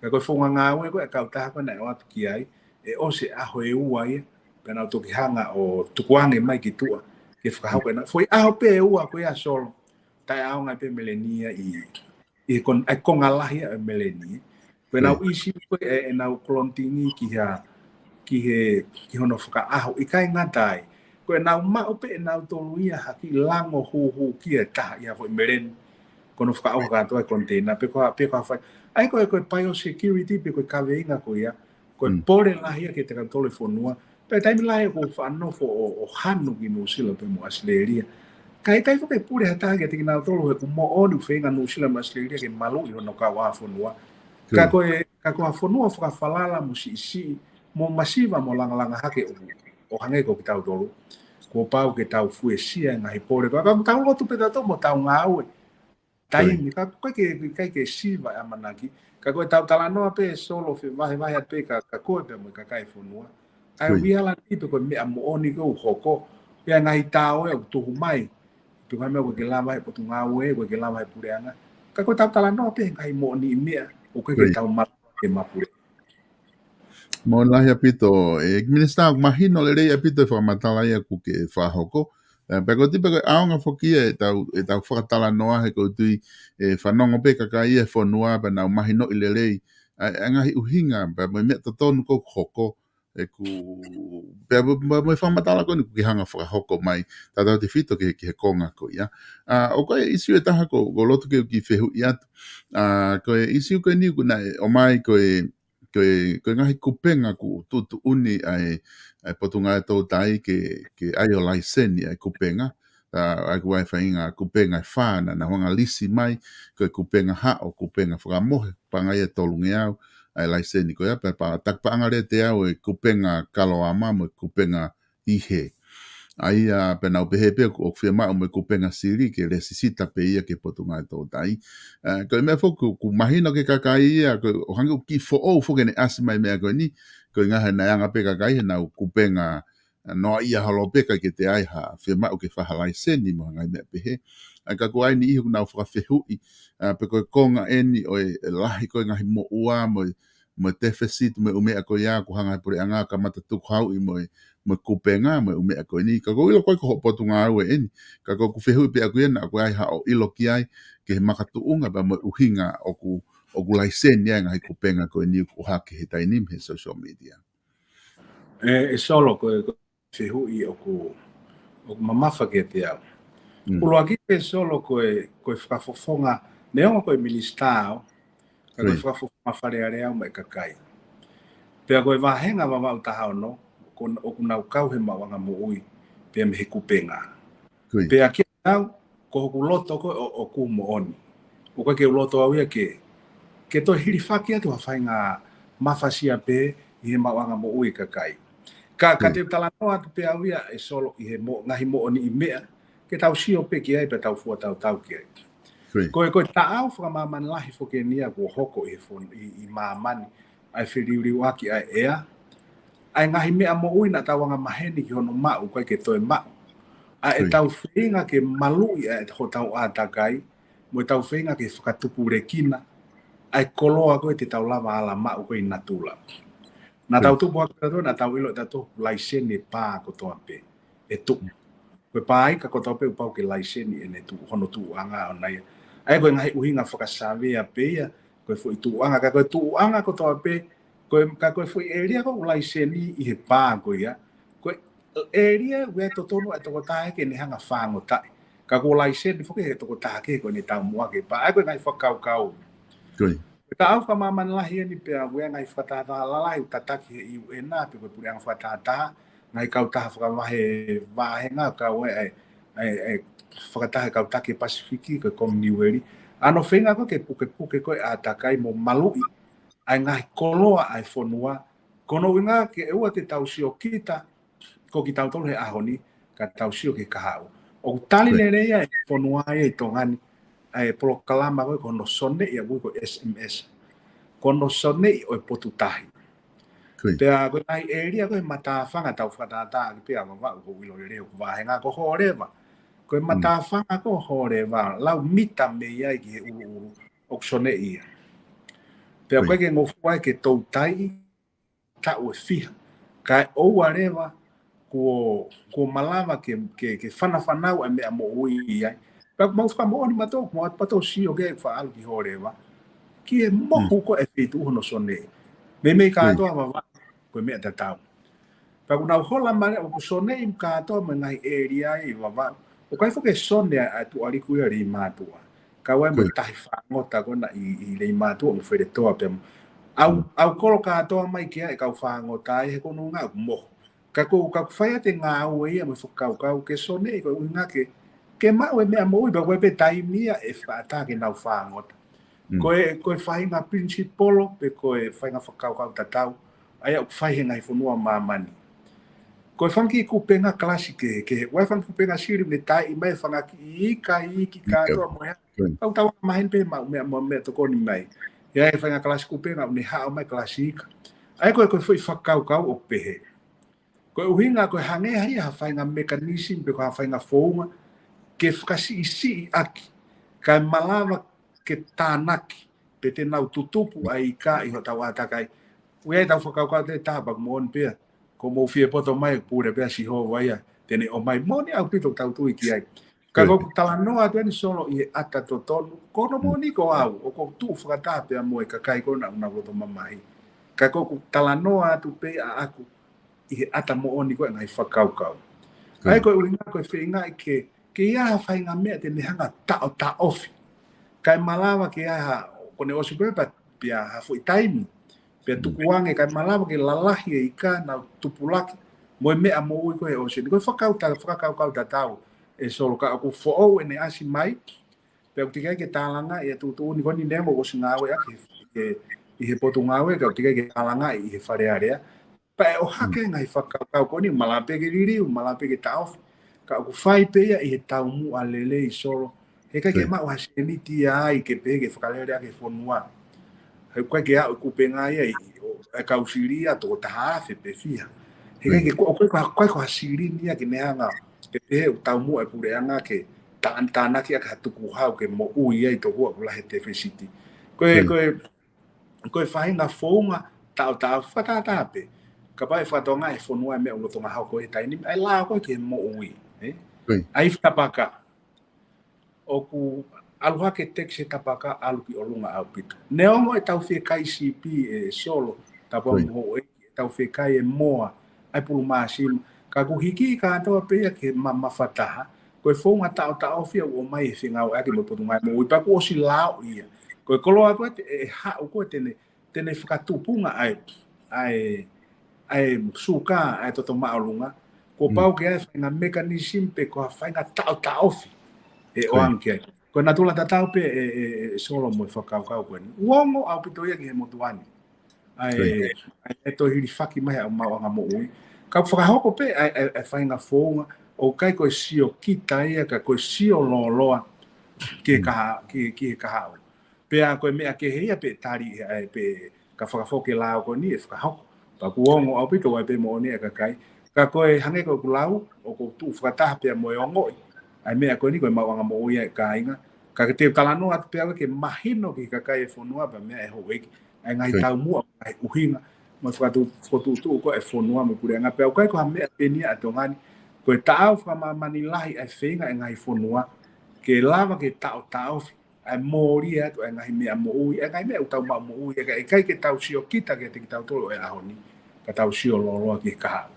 Ka ko e founga ngāue ko ē ʻa e kautaha ko ē naʻe ʻoatu ki ai, ʻe ʻosi e ʻaho ʻe ua ia, pea nau toki hanga ʻo tukuange mai ki tuʻa, ke fakahoko ʻenau. Foʻi ʻaho pē ʻe ua ko ia Solo, taʻeʻaonga pē meleni ia ʻi, ʻi he kon-, ʻa e konga lahi ʻa e meleni. Ko ʻenau ʻīsiu ko ē ʻenau kolotini ki ha, ki he, ki hono fakaʻaho, ʻikai ngata ai. Ko ʻenau maʻu pē ʻenautolu ia ha kiʻi lango hūhū ki he taha ia foʻi meleni. Ko hono fakaʻauha kātoa e container, pe ko ha, pe ko ha fai. ʻA ia ko e, ko e biosecurity, pe ko e kaveinga ko ia, ko e pole lahi ia kiate kitautolu e fonua. Pea taimi lahi ʻoku ou faʻa nofo ʻo, ʻo hanu ki Nuʻusila pea mo ʻAositelēlia. Ka ʻikai foki ke pule ha taha kiate kinautolu he ʻoku moʻoni ʻoku feinga Nuʻusila mo ʻAositelēlia ke maluʻi hono kauʻāfonua. Ka ko e, ka ko ha fonua fakafalala mo siʻisiʻi, mo masiva mo langalanga hake ʻoku, ʻo hangē ko kitautolu. Kuo pau ke tau fuesia e ngaahi pole. Ka, ka tau lotu pē tautolu mo tau ngāue. Taimi, ka ʻoku ʻikai ke, ʻikai ke siva e ʻamanaki. Ka ko e tau talanoa pē Solo fevahevahe atu pē ka, ka ko e pea mo e kakai e fonua. ʻA e reality pe ko e meʻa moʻoni ko ē ʻoku hoko. Pea ngaahi tao ē ʻoku tuhu mai. Pe ko e meʻa ʻoku ʻikai ke lava he Potungāue, ʻoku ʻikai ke lava he puleʻanga. Ka ko e tau talanoa pē ngaahi moʻoniʻi meʻa ʻoku ʻikai ke tau maʻu ke mapule. Mālō lahi ʻaupito, ʻe Minisitā, mahino lelei ʻaupito e fakamatala ia ʻoku ke fakahoko. Ē, pea ko e tipe ko e ʻaonga foki ia ʻetau, ʻetau fakatalanoa he ʻoku ou tui ʻe fanongo pē kakai ia he fonua pea nau mahinoʻi lelei ʻa e, ʻa e ngaahi ʻuhinga, pea mo e meʻa totonu ʻoku hoko, ʻeku, pea mo, mo, mo e fakamatala ko eni ʻoku ke hanga fakahoko mai, tautautefito ki he, ki he konga ko ia. ʻA, ʻoku ʻi ai e ʻīsiu ʻe taha ʻoku, ʻoku ou loto ke u kiʻi fehuʻi atu. ʻA, ko e ʻīsiu ko eni ʻoku naʻe ʻomai ko e, ko e, ko e ngaahi kupenga ʻoku tuʻutuʻuni ʻa e, ʻa e Potungāue Toutai ke, ke ʻai ʻo laiseni ʻa e kupenga. ʻA, ʻa ia ʻoku ʻi ai e faʻahinga kupenga ʻe fā naʻa nau hanga lisi mai, ko e kupenga haʻo, kupenga fakamohe, paʻanga ia ʻe tolungeau, ʻa e laiseni ko ia, pea pa-, taki paʻanga leva ʻe teau e kupenga kaloama mo e kupenga ihe. ʻA ia pea nau pehē pē ʻoku, ʻoku fiemaʻu mo e kupenga sili ke lēsisita pē ia ki he Potungāue Toutai. Ē, ko e meʻa foki ʻoku, ʻoku mahino ki he kakai ia, ko e ʻo hangē ʻoku kiʻi foʻou foki ʻene ʻasi mai e meʻa ko eni, ko e ʻuhinga he naʻe anga pē kakai he nau kupenga, ē, noaʻia holo pē ʻikai ke toe ʻi ai ha fiemaʻu ke fai ha laiseni mo e ngaahi meʻa pehē. Ē, ka ʻoku ʻi ai e niʻihi ʻoku nau fakafehuʻi, ē, pe ko e konga eni ʻo e, e lahi ko ē ngaahi moʻua mo e mo e deficit, mo e ʻū meʻa ko ia, ʻoku hanga he puleʻanga ʻo kamata tukuhauʻi mo e, mo e kupenga, mo e ʻū meʻa ko eni. Ka ʻoku ou ʻilo ʻoku ʻikai ko hoʻo Potungāue eni. Ka ʻoku ou fehuʻi pē ʻaʻaku ia naʻa ʻoku ʻi ai haʻo ʻilo ki ai, ki he makatuʻunga pea mo e ʻuhinga ʻoku, ʻoku laiseni ai e ngaahi kupenga ko eni ʻoku ʻohake he taimi ni he social media. Ē, ʻe Solo ko e, ko e fehuʻi ʻoku, ʻoku mamafa kiate au. ʻUluaki pē Solo ko e, ko e fakafofonga, neongo ko e minisitā au, ka ko e fakafofonga Fale Alea au mo e kakai. Pea ko e vāhenga Vavaʻu taha ono, ko, ʻoku nau kau he maʻuʻanga moʻui, pea mei he kupenga. Pea kiate au, ko hoku loto ko ē ʻo, ʻoku moʻoni. ʻOku ʻikai ke u loto au ia ke, ke toe hilifaki atu ha faʻahinga mafasia pē ʻi he maʻuʻanga moʻui e kakai. Ka, ka te u talanoa atu pē au ia ʻe Solo ʻi he mo-, ngaahi moʻoniʻi meʻa, ke tau sio pē ki ai pea tau fuatautau ki ai. Ko e, ko e taʻau fakamāmani lahi foki eni ia kuo hoko ʻi he fon-, ʻi, ʻi māmani, ʻa e feliuliuaki ʻa e ʻea, ʻa e ngaahi meʻa moʻui naʻa tau anga maheni ki hono maʻu, ʻikai ke toe maʻu. ʻA ʻetau feinga ke maluʻi ʻa hotau ʻātakai, mo ʻetau feinga ke fakatupulekina ʻa e koloa ko ē te tau lava ala maʻu ko ē ʻi natula. Naʻa tau tupu hake tautolu, naʻa tau ʻilo ʻe tautolu ʻoku laiseni e pā kotoa pē ʻe tuʻu. Ko e pā ika kotoa pē ʻoku pau ke laiseni ʻene tuʻu, hono tuʻuʻanga ʻoʻona ia. ʻA ia ko e ngaahi ʻuhinga fakasavea pē ia, ko e foʻi tuʻuʻanga, ka ko e tuʻuʻanga kotoa pē, ko e, ka ko e foʻi ʻēlia ko ē ʻoku laiseni ʻi he pā ko ia, ko e ʻēlia ʻoku ʻi ai e totonu ʻa e tokotaha ke ne hanga fāngotaʻi. Ka kuo laiseni foki he tokotaha kehe ko ʻene taumuʻa ki he pā, ʻa ia ko e ngaahi fakakaukau. Ko e taʻau fakamāmani lahi eni pea ʻoku ʻi ai e ngaahi fakatātā lalahi ʻoku tataki ʻe he U N pe ko e puleʻanga fakatātā, ngaahi kautaha fakavahe vāhenga kau ai ʻa e ʻa e, ʻa e fakataha e kau taki Pasifiki ko e Commonwealth. ʻA hono feinga ko ē ke pukepuke ko ē ʻa e ʻātakai mo maluʻi ʻa e ngaahi koloa ʻa e fonua. Ko hono ʻuhinga ke ʻoua te tau sio kita, ko kitautolu he ʻaho ni, ka tau sio ki he kahaʻu. ʻOku tali lelei ʻa e fonua ʻi Tonga ni, ʻa e polokalama ko ē ko hono soneʻi ʻa e ui ko e S M S. Ko hono soneʻi ʻo e potu tahi. Pea ko e ngaahi ʻēlia ko e matāfanga tau fakatātā ki pea Vavaʻu ko e ʻilo lelei ʻoku vahenga ko Hōleva. Ko e matāfanga ko Hōleva, lau mita mei ai ki he ʻuluʻulu, ʻoku soneʻi ia. Pea ko e ke ngofua ke toutai, taʻu ʻe fiha. Kae ʻoua leva, kuo, kuo malava ke, ke, ke fanafanau ʻa e meʻa moʻui ai. Pea ʻoku mau fakamoʻoni mautolu, mau ʻatu mautolu sio ke faʻalu ki Hōleva. Ki he mohu ko e feituʻu hono soneʻi. Meimei kātoa Vavaʻu, ko e meʻa tatau. Pea ʻoku nau hola mai ʻoku soneʻi kātoa mo e ngaahi ʻēlia ʻi Vavaʻu. ʻOku ʻikai foki ke sone ʻa e tuʻa liku ia Leimātuʻa. Kau ai mo e tahi fāngota ko ena ʻi, ʻi Leimātuʻa mo Feletoa pea mo. ʻAu, ʻau kolo kātoa mai ke ʻai e kau fāngota ai he ko hono ʻuhinga ʻoku mohu. Ka ko, ka ʻoku fai ʻa e ngāue ia mo e fakakaukau ke soneʻi ko e ʻuhinga ke, ke maʻu e meʻa moʻui pea ko e pē taimi ia ʻe fakaʻatā ke nau fāngota. Ko e, ko e faʻahinga principle pe ko e faʻahinga fakakaukau tatau ʻa ia ʻoku fai he ngaahi fonua ʻo māmani. Ko e fanga kiʻi kupenga kalasi kehekehe, ʻoku ʻi ai e fanga kupenga sili ʻoku ne taiʻi mai e fanga kiʻi ika iiki kātoa mo e hā. Kau tau maheni pē maʻu meʻa mo meʻa tokoni mai. ʻI ai e fanga kalasi kupenga ʻoku ne haʻu mai kalasi ika. ʻA ia ko e, ko e foʻi fakakaukau ʻoku pehē. Ko e ʻuhinga ko e hangē ia ha faʻahinga mechanism pe ko ha faʻahinga founga ke fakasiʻisiʻi ʻaki. Kae malava ke tānaki pe te nau tutupu ʻa e ika ʻi hotau ʻātakai. ʻOku ʻi ai ʻetau fakakaukau te tapa moʻoni pea. Ko mou fie poto mai pule pea Sihova ia te ne ʻomai moʻoni ʻaupito tau tui ki ai. Ka ko ʻeku talanoa atu eni Solo ʻi he ʻata totonu. Ko hono moʻoni ko au, ʻoku ou tuʻu fakataha pea mo e kakai ko ena ʻoku nau loto mamahi. Ka ko ʻeku talanoa atu pē ʻaʻaku ʻi he ʻata moʻoni ko e ngaahi fakakaukau. ʻA ia ko e ʻuhinga ko e feingaʻi ke, ke ʻi ai ha faʻahinga meʻa te ne hanga taʻotaʻofi. Kae malava ke ʻi ai ha, ko ʻene ʻosi pē pea, pea ha foʻi taimi. Pea tukuange kae malava ke lalahi e ika nau tupulaki mo e meʻa moʻui ko e ʻosi. Ko e fakakauta, fakakaukau tatau ē Solo ka ʻoku foʻou ʻene ʻasi mai. Pea ʻoku teʻeki ai ke tālangaʻi e tuʻutuʻuni ko eni neongo ʻosi ngāueʻaki ʻi he, ʻi he potungāue ka ʻoku teʻeki ai ke tālangaʻi ʻi he Fale Alea. Pea ʻe ʻohake ngaahi fakakaukau ko eni, malava pē ke liliu, malava pē ke taʻofi. Ka ʻoku fai pē ia ʻi he taumuʻa lelei Solo. Heʻikai ke maʻu ha sēniti ia ai ke pehē ke fakalele ʻaki e fonua. Heʻikai ke aʻu e kupenga ia ʻi, ʻo, e kau sili ia toko taha afe pe fiha. Heʻikai ke ko, ʻoku ʻikai ko ha, ʻikai ko ha silini ia ke ne hanga ke pehē ʻoku taumuʻa e puleʻanga ke tān-, tānaki ʻaki ha tukuhau ke moʻui ai tokua ʻoku lahi e tefisiti. Ko e, ko e, ko e faʻahinga founga taʻotaʻofi fakatātā pē. Kapau ʻe fakatokangaʻi e fonua e meʻa ʻoku lolotonga hoko he taimi ni, ʻa e lao ko ē ki he moʻui, ē? ʻA e ifi tapaka. ʻOku ʻalu hake e tax he tapaka ʻalu ki ʻolunga ʻaupito. Neongo ʻetau fie kai sipi ē Solo, tapu mo houʻeiki, ʻetau fie kai e moa, ʻa e pulu māsima. Ka ʻoku hiki kātoa pē ia ki he mamafa taha. Ko e founga taʻotaʻofi ia ʻoku ʻomai he fengāueʻaki mo e Potungāue Moʻui pea kuo ʻosi lao ia. Ko e koloa ko ē te, ʻe haʻu ko ē te ne, te ne fakatupunga ʻa e, ʻa e, ʻa e suka, ʻa e toto māʻolunga. Kuo pau ke ʻi ai e faʻahinga mechanism pe ko ha faʻahinga taʻotaʻofi ʻe ʻoange ki ai. Ko e natula tatau pē ē, ē, ē Solo mo e fakakaukau ko eni. ʻOku ongo ʻaupito ia ki he motuʻa ni. ʻA e, ʻa e, ʻa e toe hilifaki mai ʻa e maʻuʻanga moʻui. Ka ʻoku fakahoko pē ʻa e, ʻa e, ʻa e faʻahinga founga ʻoku ʻikai ko e sio kita ia ka ko e sio lōloa ki he kaha-, ki, ki he kahaʻu. Pea ko e meʻa kehe ia pē tali ʻe, ʻa e pē ka fakafoki e lao ko eni ʻe fakahoko. Pea ʻoku ongo ʻaupito ʻa e pē moʻoni ʻa e kakai. Ka ko e hangē ko ʻeku lau, ʻoku ou tuʻu fakataha pea mo e ongoʻi ʻa e meʻa ko eni ko e maʻuʻanga moʻui ʻa e kāinga. Ka ke te u talanoa atu pē au ke mahino ki he kakai e fonua pea mo e houʻeiki ʻa e ngaahi taumuʻa, ngaahi ʻuhinga, mo e fakatu-, fokotuʻutuʻu ko ē e fonua mo e puleʻanga pea ʻoku ʻikai ko ha meʻa pē eni ʻa Tonga ni. Ko e taʻau fakamāmani lahi ʻa e feinga e ngaahi fonua ke lava ke taʻotaʻofi ʻa e mōlia atu ʻa e ngaahi meʻa moʻui, ʻa e ngaahi meʻa ʻoku tau maʻu moʻui, ʻa e ʻikai ke tau sio kita kiate kitautolu ʻo e ʻaho ni, ka tau sio lōloa ki he kahaʻu.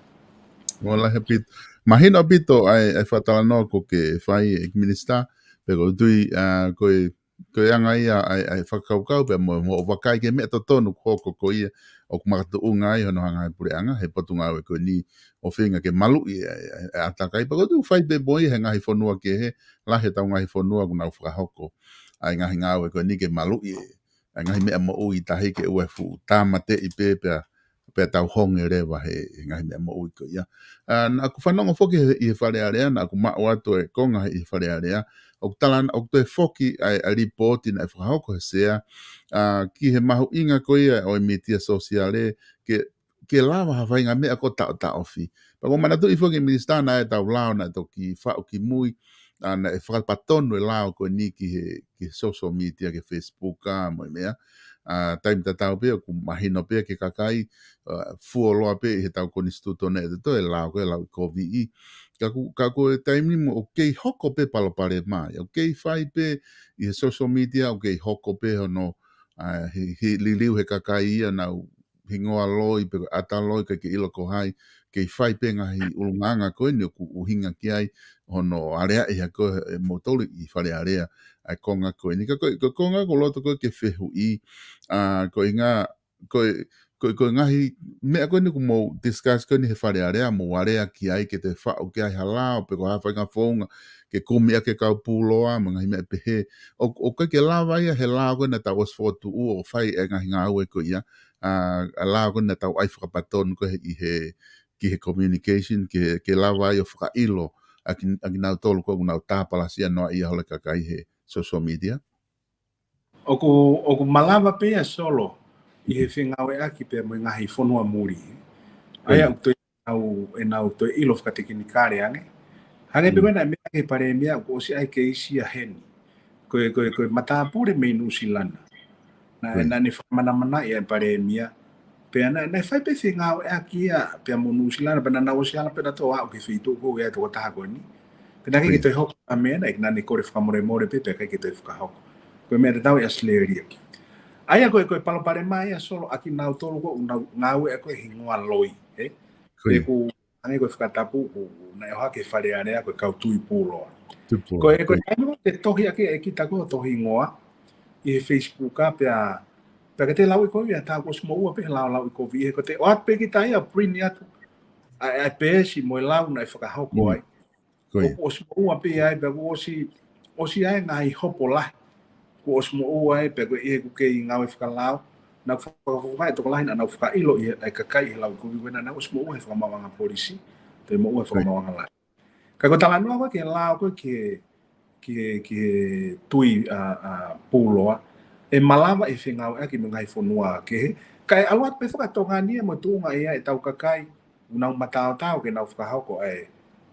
Mālō lahi ʻaupito. Mahino ʻaupito ʻa e, ʻa e fakatalanoa ʻoku ke fai ʻEiki Minisitā, pea ʻoku ou tui, ʻa, ko e ko e anga ia ʻa e, ʻa e fakakaukau pea mo, mo vakai ki he meʻa totonu kuo hoko ko ia ʻoku makatuʻunga ai hono hanga ʻe he puleʻanga he potungāue ko eni ʻo feinga ke maluʻi ʻa e, ʻa e, ʻa e ʻātakai. Pea ʻoku ou tui ʻoku fai pē mo ia he ngaahi fonua kehe, lahi ʻetau ngaahi fonua ʻoku nau fakahoko ʻa e ngaahi ngāue ko eni ke maluʻi ʻa e ngaahi meʻa moʻui tahi ke ʻoua ʻe fuʻu tāmateʻi pē pea, pea tau honge leva he, he ngaahi meʻa moʻui ko ia. ʻA, naʻa ku fanongo foki he, ʻi he Fale Alea, naʻa ku maʻu atu e konga he ʻi he Fale Alea, ʻoku tala, ʻoku toe foki ʻa e, ʻa e lipooti naʻe fakahoko he sea, ʻa, ki he mahuʻinga ko ia ʻo e mītia sōsiale, ke, ke lava ha faʻahinga meʻa ko e taʻotaʻofi. Pea ʻoku ou manatuʻi foki minisitā naʻe tau lao naʻe toki faʻu ki mui, ʻa, naʻe fakapatonu e lao ko eni ki he, ki he social media, ki he Facebook, ʻa, mo e meʻa. ʻA, taimi tatau pē ʻoku mahino pē ki he kakai, ʻa, fuoloa pē ʻi heʻetau konisitūtone ʻe toto e lao ko e lauʻikoviʻi. Ka ʻoku, ka ko e taimi ni mo ʻoku kei hoko pē palopalema ia, ʻoku kei fai pē ʻi he social media, ʻoku kei hoko pē hono, ʻa, he, he liliu he kakai ia ʻenau hingoa loi pe ko e ʻata loi, ʻikai ke ʻilo ko hai, kei fai pē ngaahi ʻulungaanga ko eni ʻoku ʻuhinga ki ai hono aleaʻi ha ko e moutolu ʻi Fale Alea ʻa e konga ko eni. Ka ko e, ko e konga ʻoku ou loto ko ē ke fehuʻi, ʻa, ko e ʻuhinga, ko e, ko e, ko e ngaahi meʻa ko eni ʻoku mou discuss ko eni he Fale Alea, mou alea ki ai ke toe faʻu ki ai ha lao pe ko ha faʻahinga founga ke kumi ʻaki e kau puloa mo e ngaahi meʻa pehē. ʻO, ʻoku ʻikai ke lava ia he lao ko ē naʻa tau ʻosi fokotuʻu ʻo fai e ngaahi ngāue ko ia, ʻa, ʻa e lao ko ē naʻa tau ʻai fakapatonu ko ē ʻi he, ki he communication, ke, ke lava ai ʻo fakaʻilo ʻaki, ʻakinautolu ko ē ʻoku nau tāpalasia noaʻia holo e kakai he social media. ʻOku, ʻoku malava pē ia Solo ʻi he fengāueʻaki pea mo e ngaahi fonua muli. ʻA ia ʻoku toe ʻenau, ʻenau toe ʻilo fakatekinikale ange. Hangē pē ko ē naʻe meʻa ki he Palēmia ʻoku ʻosi ʻai keisi ia heni. Ko e, ko e, ko e matāpule mei Nuʻusila na. Naʻa, naʻa ne fakamanamanaʻi ʻa e Palēmia. Pea naʻe, naʻe fai pē fengāueʻaki ia pea mo Nuʻusila na, pea naʻa nau ʻosi ala pē nautolu ʻo aʻu ki he feituʻu ko ia ʻa e tokotaha ko eni. Pea naʻe ʻikai ke toe hoko ha meʻa, naʻe, naʻa ne kole fakamolemole pē, pea ʻikai ke toe fakahoko. Ko e meʻa tatau ʻi ʻAositelēlia. ʻA ia ko e, ko e palopalema ia Solo ʻakinautolu ko ē ʻoku nau ngāueʻaki e hingoa loi, ē? Ko ia. Pea ʻoku hangē ko e fakatapu ʻoku, ʻoku nau ʻohake he Fale Alea ko e kau tui puloa. Tui puloa. Ko e, ko e taimi ko ē ʻoku tohi ʻaki ʻe kita ko ē hoto hingoa ʻi he Facebook ʻa pea, pea ka te lauʻikovi ʻa e tau kuo ʻosi moʻua pē he lao lauʻikovi he ko te ʻoatu pē kita ia print atu ʻa e, ʻa e peesi mo e lau naʻe fakahoko ai. Ko ia. ʻOku ʻosi moʻua pē ai, pea kuo ʻosi, ʻosi ʻi ai e ngaahi hopo lahi. Kuo ʻosi moʻua ai, pea ko e ʻi heʻeku kei ngāue fakalao, naʻa ku fakafokifā e tokolahi naʻa nau fakaʻilo ʻe he, ʻa e kakai he lauʻikovi ko ē naʻa nau ʻosi moʻua he fakamaauʻanga polisi, toe moʻua he fakamaauʻanga lahi. Ka ko e talanoa ko ē ki he lao ko ē ki he, ki he, ki he tui, ʻa, ʻa, puloa, ʻe malava e fengāueʻaki mo e ngaahi fonua kehe. Kae ʻalu atu pē fakatonga ni ia mo e tuʻunga ia ʻetau kakai, ʻoku nau mataotao ke nau fakahoko ʻa e,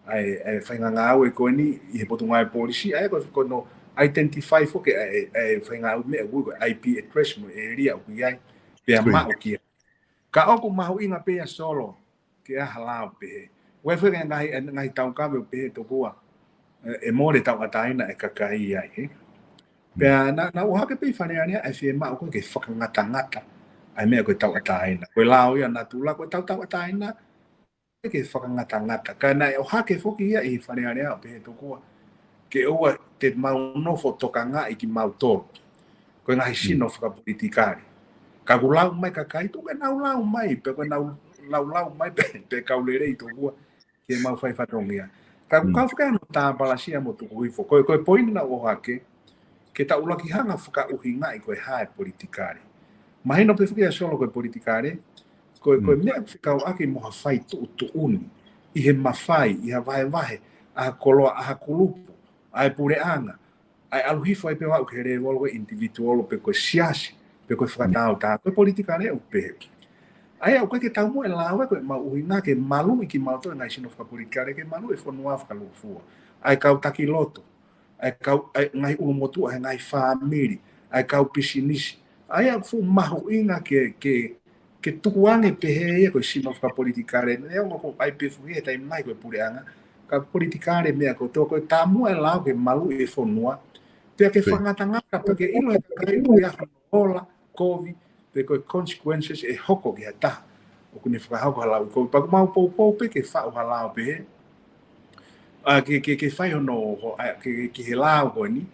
ʻa e, ʻa e faʻahinga ngāue ko eni ʻi he potungāue polisi, ʻa ia ko e, ko hono identify foki ʻa e, ʻa e faʻahinga meʻa ʻoku ui ko e I P address mo e ʻēlia ʻoku ʻi ai, pea maʻu ki ai. Ka ʻoku mahuʻinga pē ia Solo, ke ʻi ai ha lao pehē. ʻOku ʻi ai foki e ngaahi, e ngaahi taukave ʻoku pehē tokua, ʻe, ʻe mole tauʻatāina e kakai ai, ē? Pea naʻa, naʻa ku ʻohake pē ʻi Fale Alea ʻa e fiemaʻu ko ē ke fakangatangata ʻa e meʻa ko e tauʻatāina. Ko e lao ia natula, ko e tau tauʻatāina ke fakangatangata. Ka naʻe ʻohake foki ia ʻi Fale Alea ʻo pehē tokua, ke ʻoua te mau nofo tokangaʻi kimautolu ko e ngaahi sino fakapolitikale. Ka ʻoku lau mai kakai, tuku ke nau lau mai, pe ko e nau lau lau mai pē, pē kau lelei tokua ke mau fai fatongia. Ka ʻoku kau fika no tāpalasia mo tuku hifo. Ko e, ko e poini naʻa ku ʻohake, ke tau ʻuluaki hanga fakaʻuhingaʻi ko e hā e politikale. Mahino pē foki ia Solo ko e politikale, ko e, ko e meʻa fekauʻaki mo ha fai tuʻutuʻuni ʻi he mafai, ʻi ha vahevahe ʻa ha koloa, ʻa ha kulupu, ʻa e puleʻanga, ʻa e ʻalu hifo ai pē ʻo aʻu ki he lēvolo ko e individual pe ko e siasi, pe ko e fakatāutaha, ko e politikale ʻoku pehē. ʻA ia ʻoku ʻikai ke taumuʻa e lao ko ē ʻemau ʻuhinga ke maluʻi kimautolu e ngaahi sino fakapolitikale ke maluʻi e fonua fakalūkufua. ʻA e kau taki loto, ʻa e kau, ʻa e ngaahi ʻulumotuʻa he ngaahi fāmili, ʻa e kau pisinisi. ʻA ia ʻoku fuʻu mahuʻinga ke, ke, ke tukuange pehē ia ko e sino fakapolitikale. Neongo ʻoku ʻi ai pē foki he taimi lahi ko e puleʻanga, ka politikale meʻa kotoa, ko e taumuʻa e lao ke maluʻi e fonua. Pea ke fakangatangata, pea ke ʻilo he kakai ʻoku ʻi ai hono ola, kovi, pe ko e consequences ʻe hoko ki ha taha ʻoku ne fakahoko ha lauʻikovi. Pea ʻoku mau poupou pē ke faʻu ha lao pehē, ʻa, ke, ke, ke fai hono, ho, ʻa, ke, ke, ki he lao ko eni,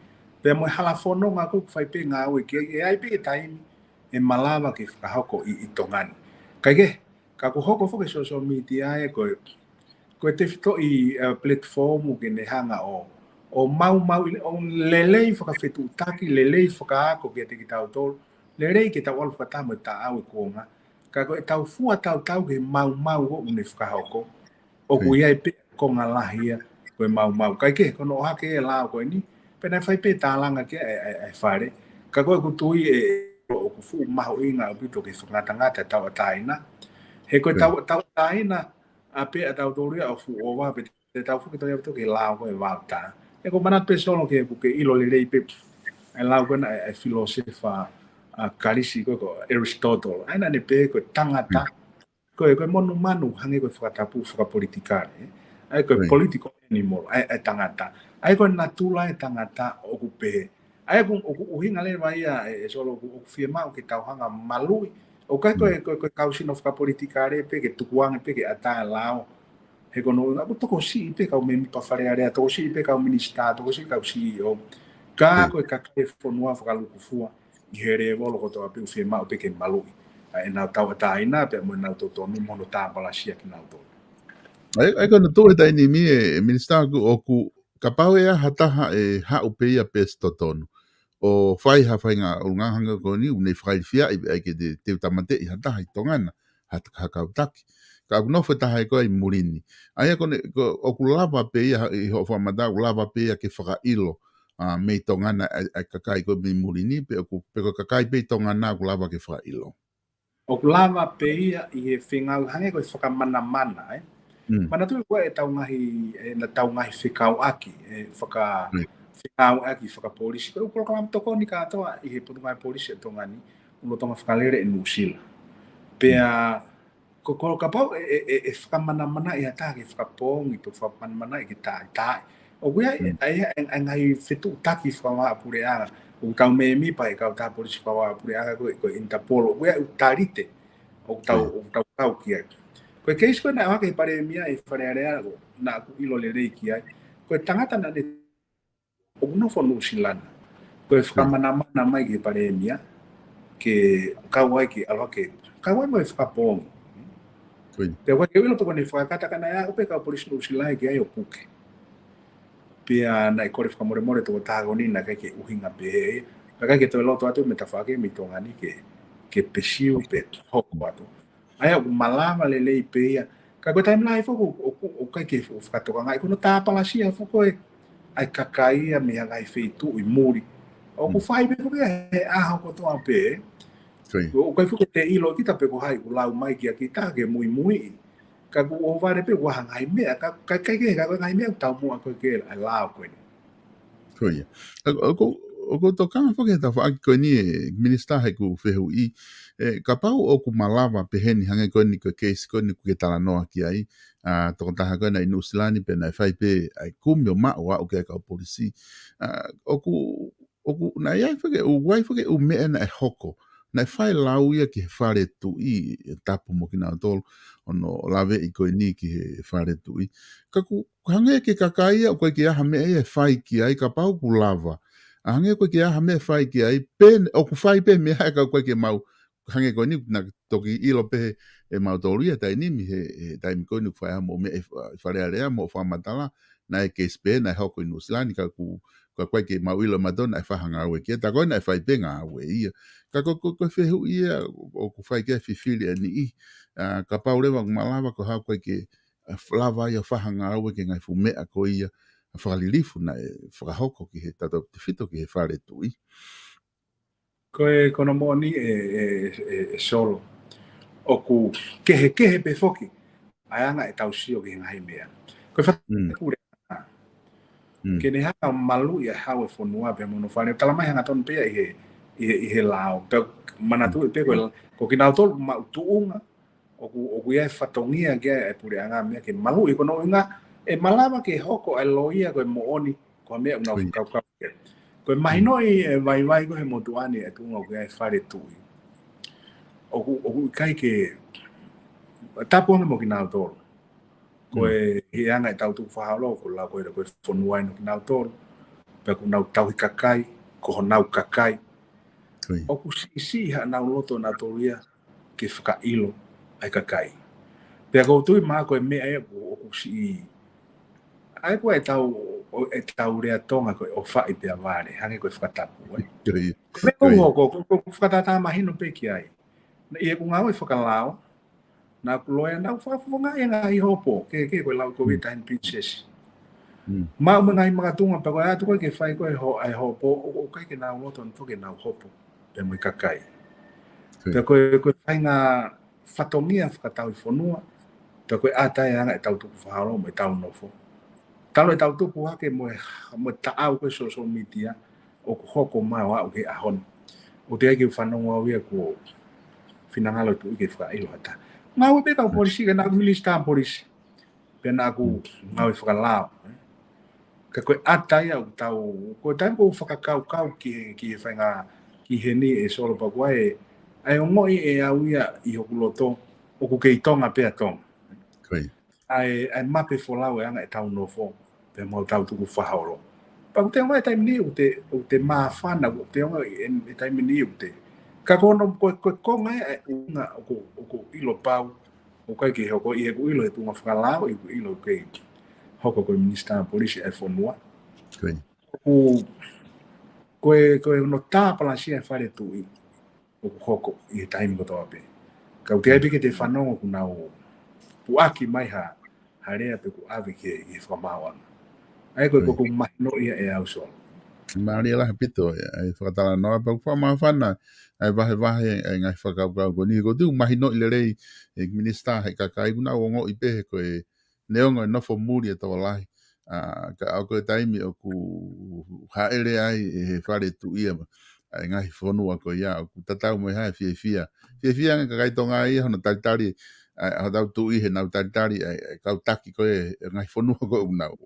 Pea mo e hala fononga ʻoku fai pē ngāue ki ai, ʻe ʻi ai pē taimi ʻe malava ke fakahoko ʻi, ʻi Tonga ni. Kae kehe, ka ʻoku hoko foki e social media ē ko e, ko e tefitoʻi, uh, platform ke ne hanga ʻo, ʻo maumau, ʻo lelei fakafetuʻutaki, lelei fakaako kiate kitautolu, lelei ke tau ʻalu fakataha mo e taʻau e kuonga. Ka ko e tau fua tautau ke maumau ʻoku ne fakahoko. ʻOku ʻi ai pē konga lahi ia ko e maumau. Kae kehe, ko hono ʻohake e lao ko eni, pea naʻe fai pē tālanga ki ai e, e, e fale. Ka ko ʻeku tui ē, ʻoku fuʻu mahuʻinga ʻaupito ke fakangatangata e tauʻatāina. He ko e tau, tauʻatāina, ʻa pē ʻa tautolu ia ʻo fuʻu ova pē te tau foki tau ia ʻaupito ki he lao ko e vaotā. ʻE ko e manatu pē Solo ke, ke ʻilo lelei pē e lao ko ena e, e filōsefa ʻa Kalisi ko, ko Aristotle. ʻA ia naʻa ne pehē ko e tangata ko e, ko e monumanu hangē ko e fakatapu fakapolitikale, ē. ʻA ia ko e political animal, ʻa ia, ʻa ia tangata. ʻA ia ko e natula e tangata ʻoku pehē. ʻA ia ʻoku, ʻoku ʻuhinga leva ia ē, ē Solo ʻoku, ʻoku fiemaʻu ke tau hanga maluʻi. ʻOku ʻikai ko e, ko e, ko e kau sino fakapolitikale pē ke tukuange pē ke ʻatā e lao. He ko hono ʻuhinga ʻoku tokosiʻi pē kau mēmipa Fale Alea, tokosiʻi pē kau minisitā, tokosiʻi kau C E O. Ka ko e kakai e fonua fakalūkufua ʻi he lēvolo kotoa pē ʻoku fiemaʻu pē ke maluʻi ʻa ʻenau tauʻatāina pea mo ʻenau totonu mo hono tāpalasia kinautolu. ʻA ia, ʻa ia ko hono tuʻu he taimi ni ē, e minisitā ʻoku, ʻoku kapau ʻe ʻi ai ha taha ʻe haʻu pē ia pē ʻosi totonu ʻo fai ha faʻahinga ʻulungaanga hangē ko eni, ʻoku ne fakailifiaʻi pē ai ke te, te u tāmateʻi ha taha ʻi Tonga na, ha, ha kau taki. Ka ʻoku nofo e taha ē ko ē ʻi muli ni. ʻA ia ko ʻene, ko, ʻoku lava pē ia, ʻi hoʻo fakamatala, ʻoku lava pē ia ke fakaʻilo, ʻa, mei Tonga na ʻa e, ʻa e kakai ko ē mei muli ni, pe ʻoku, pe ko e kakai pē ʻi Tonga na ʻoku lava ke fakaʻilo. ʻOku lava pē ia ʻi he fengāueʻaki hangē ko e fakamanamana, ē. Manatuʻi ko e tau ngaahi, ē, ʻenau tau ngaahi fekauʻaki, ē, faka-, fekauʻaki fakapolisi. Ko e ʻū polokalama tokoni kātoa ʻi he Potungāue Polisi ʻa Tonga ni, ʻoku lolotonga fakalele ʻi Nuʻusila. Pea, ko, ko kapau ʻe, ʻe, ʻe, ʻe fakamanamanaʻi ha taha ke fakapoongi, pe fakamanamanaʻi ke tāʻitaʻi. ʻOku ʻi ai, ʻa ia, ʻa e, ʻa e ngaahi fetuʻutaki fakavahaʻapuleʻanga. ʻOku tau mēmipa he kautaha polisi fakavahaʻapuleʻanga ko, ko Interpol. ʻOku ʻi ai ʻū talite ʻoku tau, ʻoku tau kau ki ai. Ko e keisi ko ē naʻe ʻohake he palēmia ʻi Fale Alea, naʻa ku ʻilo lelei ki ai. Ko e tangata naʻa ne ʻoku nofo Nuʻusila na. Ko e fakamanamana mai ki he palēmia ke kau ai ke ʻalu hake, kau ai mo e fakapoongi. Pea ʻoku ʻikai ke u ʻilo pe ko ʻene fakakatakana ia, ʻoku pehē kau polisi Nuʻusila ki ai ʻo puke. Pea naʻe kole fakamolemole tokotaha ko eni naʻe ʻikai ke ʻuhinga pehē. Pea ʻikai ke toe loto atu mei he tafaʻaki mei Tonga ni ke, ke pursue pe hoko atu. ʻA ia ʻoku malava lelei pē ia. Ka ko e taimi lahi foki ʻoku, ʻoku, ʻoku ʻikai ke fu-, fakatokangaʻi ko hono tāpalasia foki ē ʻa e kakai ia mei ha ngaahi feituʻu ʻi muli. ʻOku fai pē foki ia he ʻaho kotoa pē. ʻOku ʻikai foki te ʻilo kita pe ko hai ʻoku lau mai kia kita ke muimuiʻi. Ka kuo ʻohovale pē ʻoku ʻi ai ha ngaahi meʻa, ka, ka, ka, ka, ka ko e ngaahi meʻa ʻoku taumuʻa ko ē ke ʻa e lao ko eni. Ko ia. ʻA, ʻoku, ʻoku ou tokanga foki he tafaʻaki ko eni ē Minisitā heʻeku fehuʻi, ē, kapau ʻoku malava pehē ni hangē ko eni ko e keisi ko eni ʻoku ke talanoa ki ai, ʻa, tokotaha ko ē naʻe ʻi Nuʻusila ni pea naʻe fai pē ʻa e kumi ʻo maʻu ʻo aʻu ki ai kau polisi. ʻA, ʻoku, ʻoku, naʻe ʻi ai foki, ʻoku ʻi ai foki ʻū meʻa naʻe hoko. Naʻe fai lau ia ki he fale tuʻi, ʻe tapu mo kinautolu, hono laveʻi ko eni ki he fale tuʻi. Ka ʻoku, hangē ko e kakai ia, ʻoku ʻikai ke ʻi ai ha meʻa ia ʻe fai ki ai, kapau ʻoku lava. ʻA hangē ʻoku ʻikai ke ʻi ai ha meʻa ʻe fai ki ai, pē, ʻoku fai pē meʻa ʻe ka ʻoku ʻikai ke maʻu. Hangē ko eni naʻe toki ʻilo pē ʻe mautolu ia taimi ni he, he taimi ko eni ʻoku fai ai haʻamou meʻa ʻi Fa-, ʻi Fale Alea mo fakamatala, naʻe keisi pē naʻe hoko ʻi Nuʻusila ni ka ʻoku, ka ʻoku ʻikai ke mau ʻilo ʻe mautolu naʻe fai ha ngāue ki ai, tā ko ē naʻe fai pē ngāue ia. Ka ko, ko, ko e fehuʻi ia ʻoku fai ki ai e fifili ʻa e niʻihi, ʻa, kapau leva ʻoku malava ko e hā ʻoku ʻikai ke, ʻa, lava ia ʻo fai ha ngāue ki he ngaahi fuʻu meʻa ko ia fakalilifu naʻe fakahoko ki he tautefito ki he fale tuʻi. Ko e, ko hono moʻoni ē, ē, ē, ē Solo. ʻOku kehekehe pē foki ʻa e anga ʻetau sio ki he ngaahi meʻa. Ko e fakapuleʻanga ke ne hanga ʻo maluʻi ʻa e hau e fonua pea mo hono fale. Tala mai hangatonu pē ia ʻi he, ʻi he, ʻi he lao. Pea manatuʻi pē ko e, ko kinautolu maʻu tuʻunga, ʻoku, ʻoku ʻi ai e fatongia ki ai e puleʻanga meʻa ke maluʻi ko hono ʻuhinga, ʻe malava ke hoko ʻa e loia ko e moʻoni, ko e meʻa ʻoku nau fakakaukau ki ai. Ko e mahinoʻi e vaivai ko ē he motuʻa ni e tuʻunga ʻoku ʻi ai e fale tuʻi. ʻOku, ʻoku ʻikai ke tapu ange mo kinautolu. Ko e, he anga ʻetau tukufakaholo, ko e lao ko e, ko e fonua eni ʻo kinautolu. Pea ʻoku nau tauhi kakai, ko honau kakai. ʻOku siʻisiʻi haʻanau loto nautolu ia ke fakaʻilo ʻa e kakai. Pea ʻoku ou tui mai ko e meʻa ia ʻoku, ʻoku siʻi. ʻA ia ko e tau, ʻo, e tau lea Tonga ko e ʻofaʻi pea vale, hangē ko e fakatapu, ē. Ko e meʻa ʻoku hoko, ko, ko, ko fakatātā mahino pē ki ai. Naʻe ʻi heʻeku ngāue fakalao, naʻá ku loea, naʻá ku fakafofongaʻi e ngaahi hopo, ke, ke ko e lau ko e Italian Princess. Maʻu mo e ngaahi makatuʻunga pea ko e ʻatu ko ē ke fai ko ē ho-, ʻa e hopo, ʻo, ʻoku ʻikai ke nau loto nautolu ke nau hopo pea mo e kakai. Pea ko e, ko e faʻahinga fatongia fakatauʻi fonua, pea ko e ʻata ia ʻa e anga ʻetau tukufakaholo mo ʻetau nofo. Talu ʻetau tupu hake mo e, mo e taʻau ko ē social media, ʻoku hoko mai ʻo aʻu ki he ʻaho ni. ʻOku teʻeki ke u fanongo au ia kuo finangalo e Tuʻi ke fakaʻilo ha taha. Ngāue pē kau polisi, ka naʻá ku minisitā polisi. Pea naʻá ku ngāue fakalao. Ka ko e ʻata ia ʻoku tau, ko e taimi ʻoku ou fakakaukau ki he, ki he faʻahinga, ki heni ʻe Solo pea ko e, ʻa e ongoʻi ʻe au ia ʻi hoku loto, ʻoku kei Tonga pē ʻa Tonga. ʻA e, ʻa e mape folau e anga ʻetau nofo, pea mo ʻetau tukufakaholo. Pea ʻoku te ongoʻi e taimi ni ʻoku te, ʻoku te māfana, ʻoku te ongoʻi e, e taimi ni ʻoku te. Ka ko hono, ko, ko e konga ia e ʻuhinga ʻoku, ʻoku ʻilo pau, ʻoku ʻikai ke hoko ʻi heʻeku ʻilo he tuʻunga fakalao, ʻi heʻeku ʻilo ʻoku kei hoko ko e minisitā polisi ʻa e fonua. ʻOku, ko e, ko e hono tāpalasia e fale tuʻi ʻoku hoko ʻi he taimi kotoa pē. Ka ʻoku teʻeki ai pē ke te fanongo kuo nau puʻaki mai ha, ha lea pe kuo ʻave ki he, ki he fakamaauʻanga. ʻA ia ko e, ko ʻeku mahinoʻi ia ʻe au Solo. Mālie lahi ʻaupito ia, ʻa e fakatalanoa pea ʻoku fakamāfana ʻa e vahevahe ʻa e ngaahi fakakaukau ko eni. Ko e tuʻu mahinoʻi lelei e minisitā he kakai, kuo nau ongoʻi pē he ko e neongo e nofo muli e tokolahi. ʻA, ka ʻoku ʻi ai e taimi ʻoku hāʻele ai ʻe he fale tuʻi ia ʻa e ngaahi fonua ko ia ʻoku tatau mo e hā e fiefia. Fiefia ange kakai Tonga ia hono talitali, ʻa, hotau tuʻi heʻenau talitali, ʻa, ʻa e kau taki ko ē, e ngaahi fonua ko ē ʻoku nau,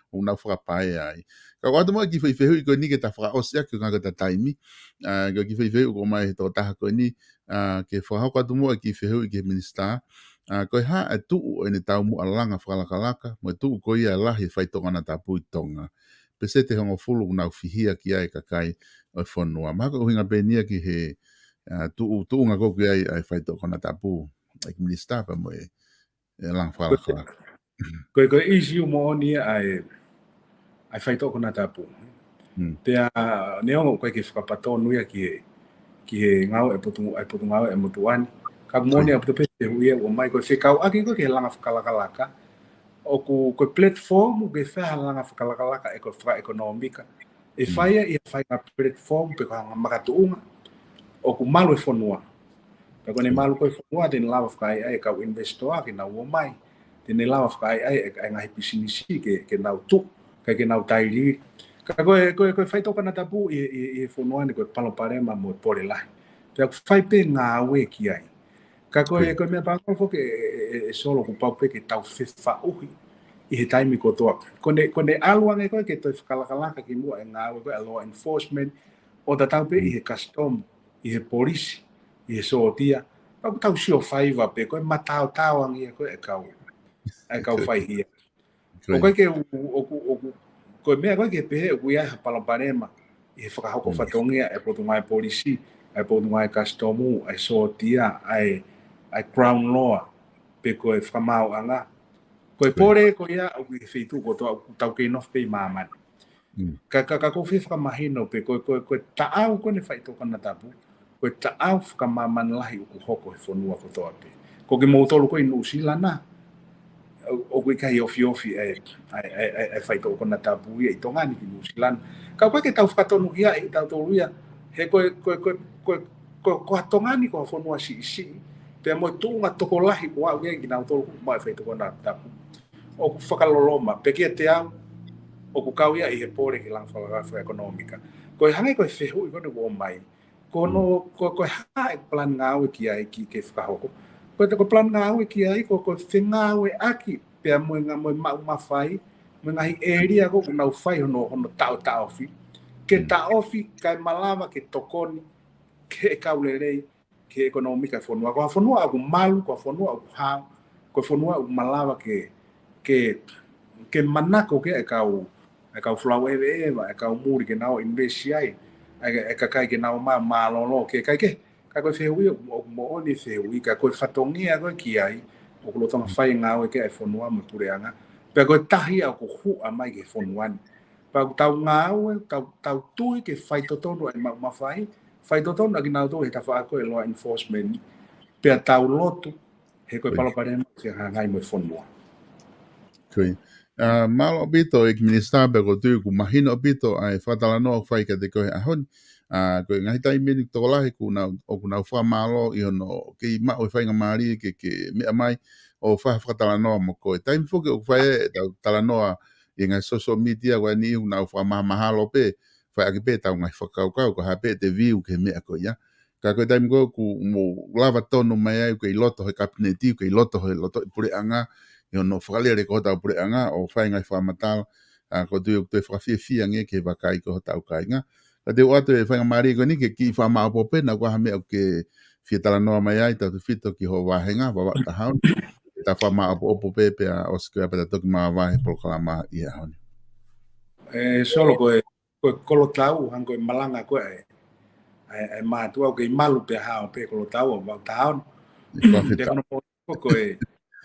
ʻoku nau fakapaea ai. Ka ʻoku ʻoatu muʻa e kiʻi foʻi fehuʻi ko eni ke ta fakaʻosi ʻaki ʻuhinga ko ʻeta taimi. ʻA, ko e kiʻi foʻi fehuʻi ʻoku ʻomai he tokotaha ko eni, ʻa, ke fakahoko atu muʻa e kiʻi fehuʻi ki he minisitā. ʻA, ko e hā e tuʻu ʻo ʻene taumuʻa langa fakalakalaka, mo e tuʻu ko ia e lahi e faitoʻo konatapu ʻi Tonga. Peseti ʻe hongofulu ʻoku nau fihia ki ai e kakai ʻo e fonua. Mahalo ko e ʻuhinga pē eni ia ki he, ʻa, tuʻu, tuʻunga ko ē ʻoku ʻi ai ʻa e faitoʻo konatapu, ʻa e minisitā pea mo e, e langa fakalakalaka. Ko e, ko e ʻisiū moʻoni ia ʻa e, ʻa e faitoʻo konatapu. Pea neongo ʻoku ʻikai ke fakapatonu ia ki he, ki he ngāue ʻa e potu, ʻa e potungāue ʻa e motuʻa ni. Ka ʻoku moʻoni ʻaupito pē e fehuʻi ia ʻoku ʻomai ko e fekauʻaki ko ē ki he langa fakalakalaka. ʻOku, ko e platform ʻoku ke fai ai ha langa fakalakalaka ʻe ko e fakaʻekonōmika. ʻE fai ia ʻi he faʻahinga platform pe ko ha makatuʻunga ʻoku malu e fonua. Pea ko ʻene malu ko ē e fonua, te ne lava fakaʻaiʻai e kau investor ke nau ō mai. Te ne lava fakaʻaiʻai e, e ngaahi pisinisi ke, ke nau tuʻu, kae ke nau tailiili. Ka ko e, ko e, ko e faitoʻo konatapu ʻi, ʻi, ʻi he fonua ni ko e palopalema mo e pole lahi. Pea ʻoku fai pē ngāue ki ai. Ka ko e, ko e meʻa pango foki ʻe, ʻe, ʻe, ʻe Solo kuo pau pē ke tau fefaʻuhi ʻi he taimi kotoa. Ko ʻene, ko ʻene ʻalu ange ko ē ke toe fakalakalaka ki muʻa e ngāue ko ē ʻa law enforcement, ʻo tatau pē ʻi he custom, ʻi he polisi, ʻi he sōtia. Pea ʻoku tau sio faiva pē, ko e mataotao ange ia ko ē e kau, e kau faihia. ʻOku ʻikai ke u, ʻoku, ʻoku, ko e meʻa ko ē ke pehē ʻoku ʻi ai ha palopalema ʻi he fakahoko fatongia ʻa e potungāue polisi, ʻa e potungāue kasitomu, ʻa e sōtia, ʻa e, ʻa e Crown Law, pe ko e fakamaauʻanga. Ko e pole ko ia ʻoku ʻi he feituʻu kotoa ʻoku tau kei nofo pē ʻi māmani. Ka, ka, ka ʻoku ou fie fakamahino pē ko e, ko e, ko e taʻau ko eni e faitoʻo konatapu, ko e taʻau fakamāmani lahi ʻoku hoko he fonua kotoa pē. Ko kimoutolu ko ē ʻi Nuʻusila na, ʻo, ʻoku ʻikai ofiofi e, e, e, e, e faitoʻo konatapu ia ʻi Tonga ni ki Nuʻusila na. Ka ʻoku ʻikai ke tau fakatonuhiaʻi ʻe tautolu ia, he ko e, ko e, ko e, ko e, ko, ko Tonga ni ko ha fonua siʻisiʻi, pea mo e tuʻunga tokolahi ʻoku aʻu ia kinautolu ʻoku maʻu e faitoʻo konatapu. ʻOku fakaloloma, pea kiate au, ʻoku kau ia ʻi he pole ki he langa fakalakalaka fakaʻekonōmika. Ko e hangē ko e fehuʻi ko eni ʻoku ʻomai. Ko hono, ko, ko e hā e plan ngāue ki ai ke, ke fakahoko. Ko e, ko e plan ngāue ki ai, ko, ko e fengāueʻaki, pea mo e ngā, mo e maʻu mafai, mo e ngaahi ʻēlia ko ē ʻoku nau fai hono, hono taʻotaʻofi. Ke taʻofi, kae malava ke tokoni, ke kau lelei, ki he ʻekonōmika e fonua. Ko ha fonua ʻoku malu, ko ha fonua ʻoku hao, ko e fonua ʻoku malava ke, ke, ke manako ki ai e kau, e kau folau ʻeveʻeva, e kau muli ke nau invest ai. ʻa e kakai ke nau ō mai mālōlō ke kai ke. Ka ko e fehuʻi ʻoku moʻoni fehuʻi, ka ko e fatongia ko ē ki ai ʻoku lolotonga fai e ngāue ki ai e fonua mo e puleʻanga. Pea ko e tahi ia ʻoku huʻa mai ki he fonua ni. Pea ʻoku tau ngāue, tau, tau tui ke faitotonu ʻa e maʻu mafai, faitotonu ʻa kinautolu he tafaʻaki ko ē law enforcement ni. Pea tau lotu, he ko e palopalema ʻoku fehangahangai mo e fonua. Mālō ʻaupito ʻEiki Minisitā, pea ʻoku ou tui ʻoku mahino ʻaupito ʻa e fakatalanoa ʻoku fai kiate koe he ʻaho ni. Ko e ngaahi taimi ʻeni tokolahi ʻoku nau, ʻoku nau fakamālō ʻi hono kei maʻu e faingamālie ke, ke meʻa mai ʻo fai ha fakatalanoa mo koe. Taimi foki ʻoku fai ai ʻetau talanoa ʻi he ngaahi social media, ko eni ʻoku nau fakamahamahalo pē, fai ʻaki pē ʻetau ngaahi fakakaukau, ko e hā pē ʻete view ki he meʻa ko ia. Ka ko e taimi ko ē ʻoku mou lava tonu mai ai, ʻoku kei loto he kapineti, ʻoku kei loto he loto ʻi puleʻanga, ʻi hono fakalele ko hotau puleʻanga ʻo fai ngaahi fakamatala, ʻoku ou tui ʻoku toe fakafiefia ange ki he vakai ko hotau kāinga. Ka te u ʻoatu e faingamālie ko eni ke kiʻi fakamāʻopoʻopo pē, naʻa ʻoku ʻi ai ha meʻa ʻoku ke fie talanoa mai ai, tautefito ki ho vāhenga, Vavaʻu Tahauna. Ke ta fakamāʻopoʻopo pē, pea ʻosi ko ia pea ta toki māvae he polokalama ʻi he ʻaho ni. ʻE Solo, ko e, ko e kolotau, hangē ko e malanga ko ē ʻa e, ʻa e, ʻa e mātuʻa, ʻoku kei malu pē hao pē kolotau ʻo Vavaʻu Tahauna. Pea ko hono moʻoni ko ē, ko e,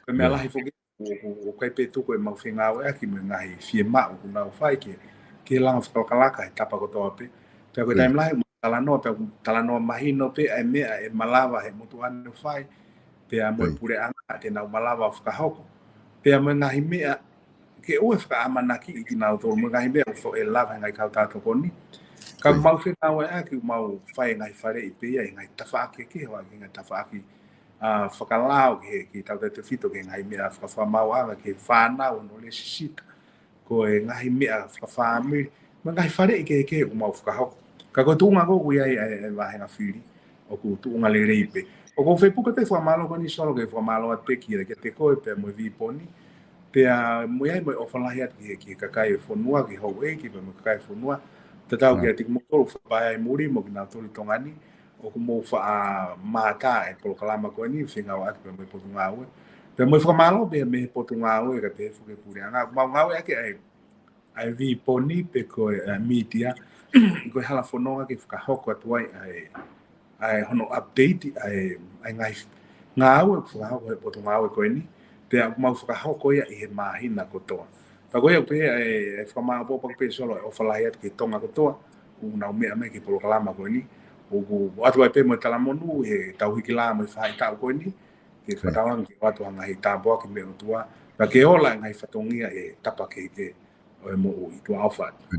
ko e meʻa lahi foki, ʻoku, ʻoku, ʻoku ʻikai pē tuku ʻemau fengāueʻaki mo e ngaahi fiemaʻu ʻoku nau fai ke, ke langa fakalakalaka he tapa kotoa pē. Pea ko e taimi lahi, ʻoku talanoa, pea ʻoku talanoa mahino pē ʻa e meʻa ʻe malava he motuʻa ni ʻo fai, pea mo e puleʻanga te nau malava ʻo fakahoko. Pea mo e ngaahi meʻa ke ʻoua ʻe fakaʻamanaki ʻe kinautolu, mo e ngaahi meʻa ʻoku fo-, ʻe lava he ngaahi kautaha tokoni. Ka ʻoku mau fengāueʻaki, ʻoku mau fai e ngaahi faleʻi pē ia ʻi he ngaahi tafaʻaki kehe, ʻo ʻi he ngaahi tafaʻaki ʻa fakalao ki he, ki he tautautefito ki he ngaahi meʻa fakafakamaauʻanga ki he fānau ʻo nau lesisita. Ko e ngaahi meʻa fakafāmili, mo e ngaahi faleʻi kehekehe ʻoku mau fakahoko. Ka ko e tuʻunga ko ē ʻoku ʻi ai ʻa e, ʻa e vāhenga fili, ʻoku tuʻunga lelei pē. ʻOku ou fie puke pē fakamālō ko eni Solo ke fakamālō atu pē ki, kiate koe pea mo e Viponi. Pea mo e ʻi ai mo e ʻofa lahi atu ki he, ki he kakai e fonua, ki he houʻeiki pea mo e kakai e fonua. Tatau kiate kimoutolu fakapae ai muli mo kinautolu ʻi Tonga ni. ʻOku mou faʻa mātā e polokalama ko eni, fengāueʻaki pea mo e Potungāue. Pea mo e fakamālō pē mei he Potungāue kae pehē foki ki he puleʻanga. ʻOku mau ngāueʻaki ʻa e, ʻa e Viponi pe ko e, ʻa e mītia, ko e hala fononga ke fakahoko atu ai ʻa e, ʻa e hono update ʻa e, ʻa e ngaahi ngāue ʻoku fakahoko he Potungāue ko eni. Pea ʻoku mau fakahoko ia ʻi he māhina kotoa. Pea ko ia ʻoku pehē ʻa e, ʻa e fakamāʻopoʻopo pē Solo e ʻofa lahi atu ki Tonga kotoa ʻoku nau meʻa mai ki he polokalama ko eni. ʻOku ʻoatu ai pē mo e talamonū he tauhiki lā mo e faʻahitaʻu ko eni, ke fakatauange ke ʻoatu ha ngaahi tāpuaki mei he ʻOtua, pea ke ola e ngaahi fatongia he tapa kehekehe ʻo e moʻui. Tuʻa ʻofa atu.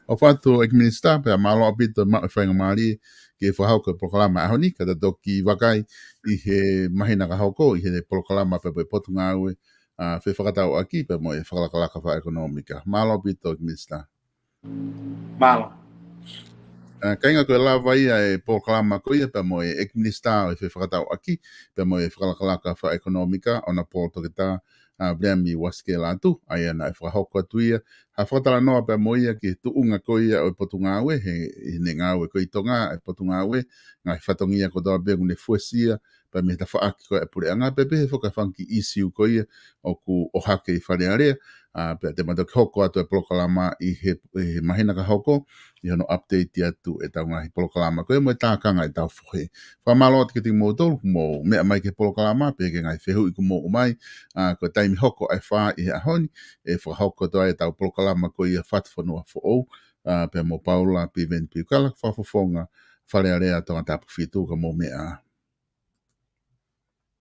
ʻOfa atu ʻEiki Minisitā, pea mālō ʻaupito e maʻu e faingamālie ke fakahoko e polokalama ʻaho ni, ka ta toki vakai ʻi he māhina ka hoko, ʻi he polokalama pea mo e Potungāue, ʻa, fefakatauʻaki pea mo e fakalakalaka fakaʻekonōmika. Mālō ʻaupito ʻEiki Minisitā. Mālō. ʻA, kāinga, ko e lava ia e polokalama ko ia pea mo e ʻEiki Minisitā ʻo e Fefakatauʻaki pea mo e Fakalakalaka Fakaʻekonōmika, ʻOnapolo Toketā, ʻa, Viliami Uasike Lātū, ʻa ia naʻe fakahoko atu ia ha fakatalanoa pea mo ia ki he tuʻunga ko ia ʻo e Potungāue, he, heʻene ngāue ko ē ʻi Tonga e Potungāue, ngaahi fatongia kotoa pē ʻoku ne fuesia, pea mei he tafaʻaki ko ē ʻa e puleʻanga, pea pehē foki ki he fanga kiʻi ʻīsiu ko ia ʻoku ʻohake ʻi Fale Alea, ʻa, pea te ma toki hoko atu e polokalama ʻi he, ʻi he māhina ka hoko, ʻi hono update atu ʻetau ngaahi polokalama ko ia mo e tākanga ʻetau fohe. Fakamālō atu kiate kimoutolu ʻoku mou meʻa mai ki he polokalama, pea ki he ngaahi fehuʻi kuo mou ʻomai, ʻa, ko e taimi hoko ʻa e fā ʻi he ʻaho ni, ʻe fakahoko atu ai ʻetau polokalama ko ia Fatufonua Foʻou, ʻa, pea mo Paula Piveni Piukala, Fakafofonga Fale Alea Tongatapu fitu, ka mou meʻa ā.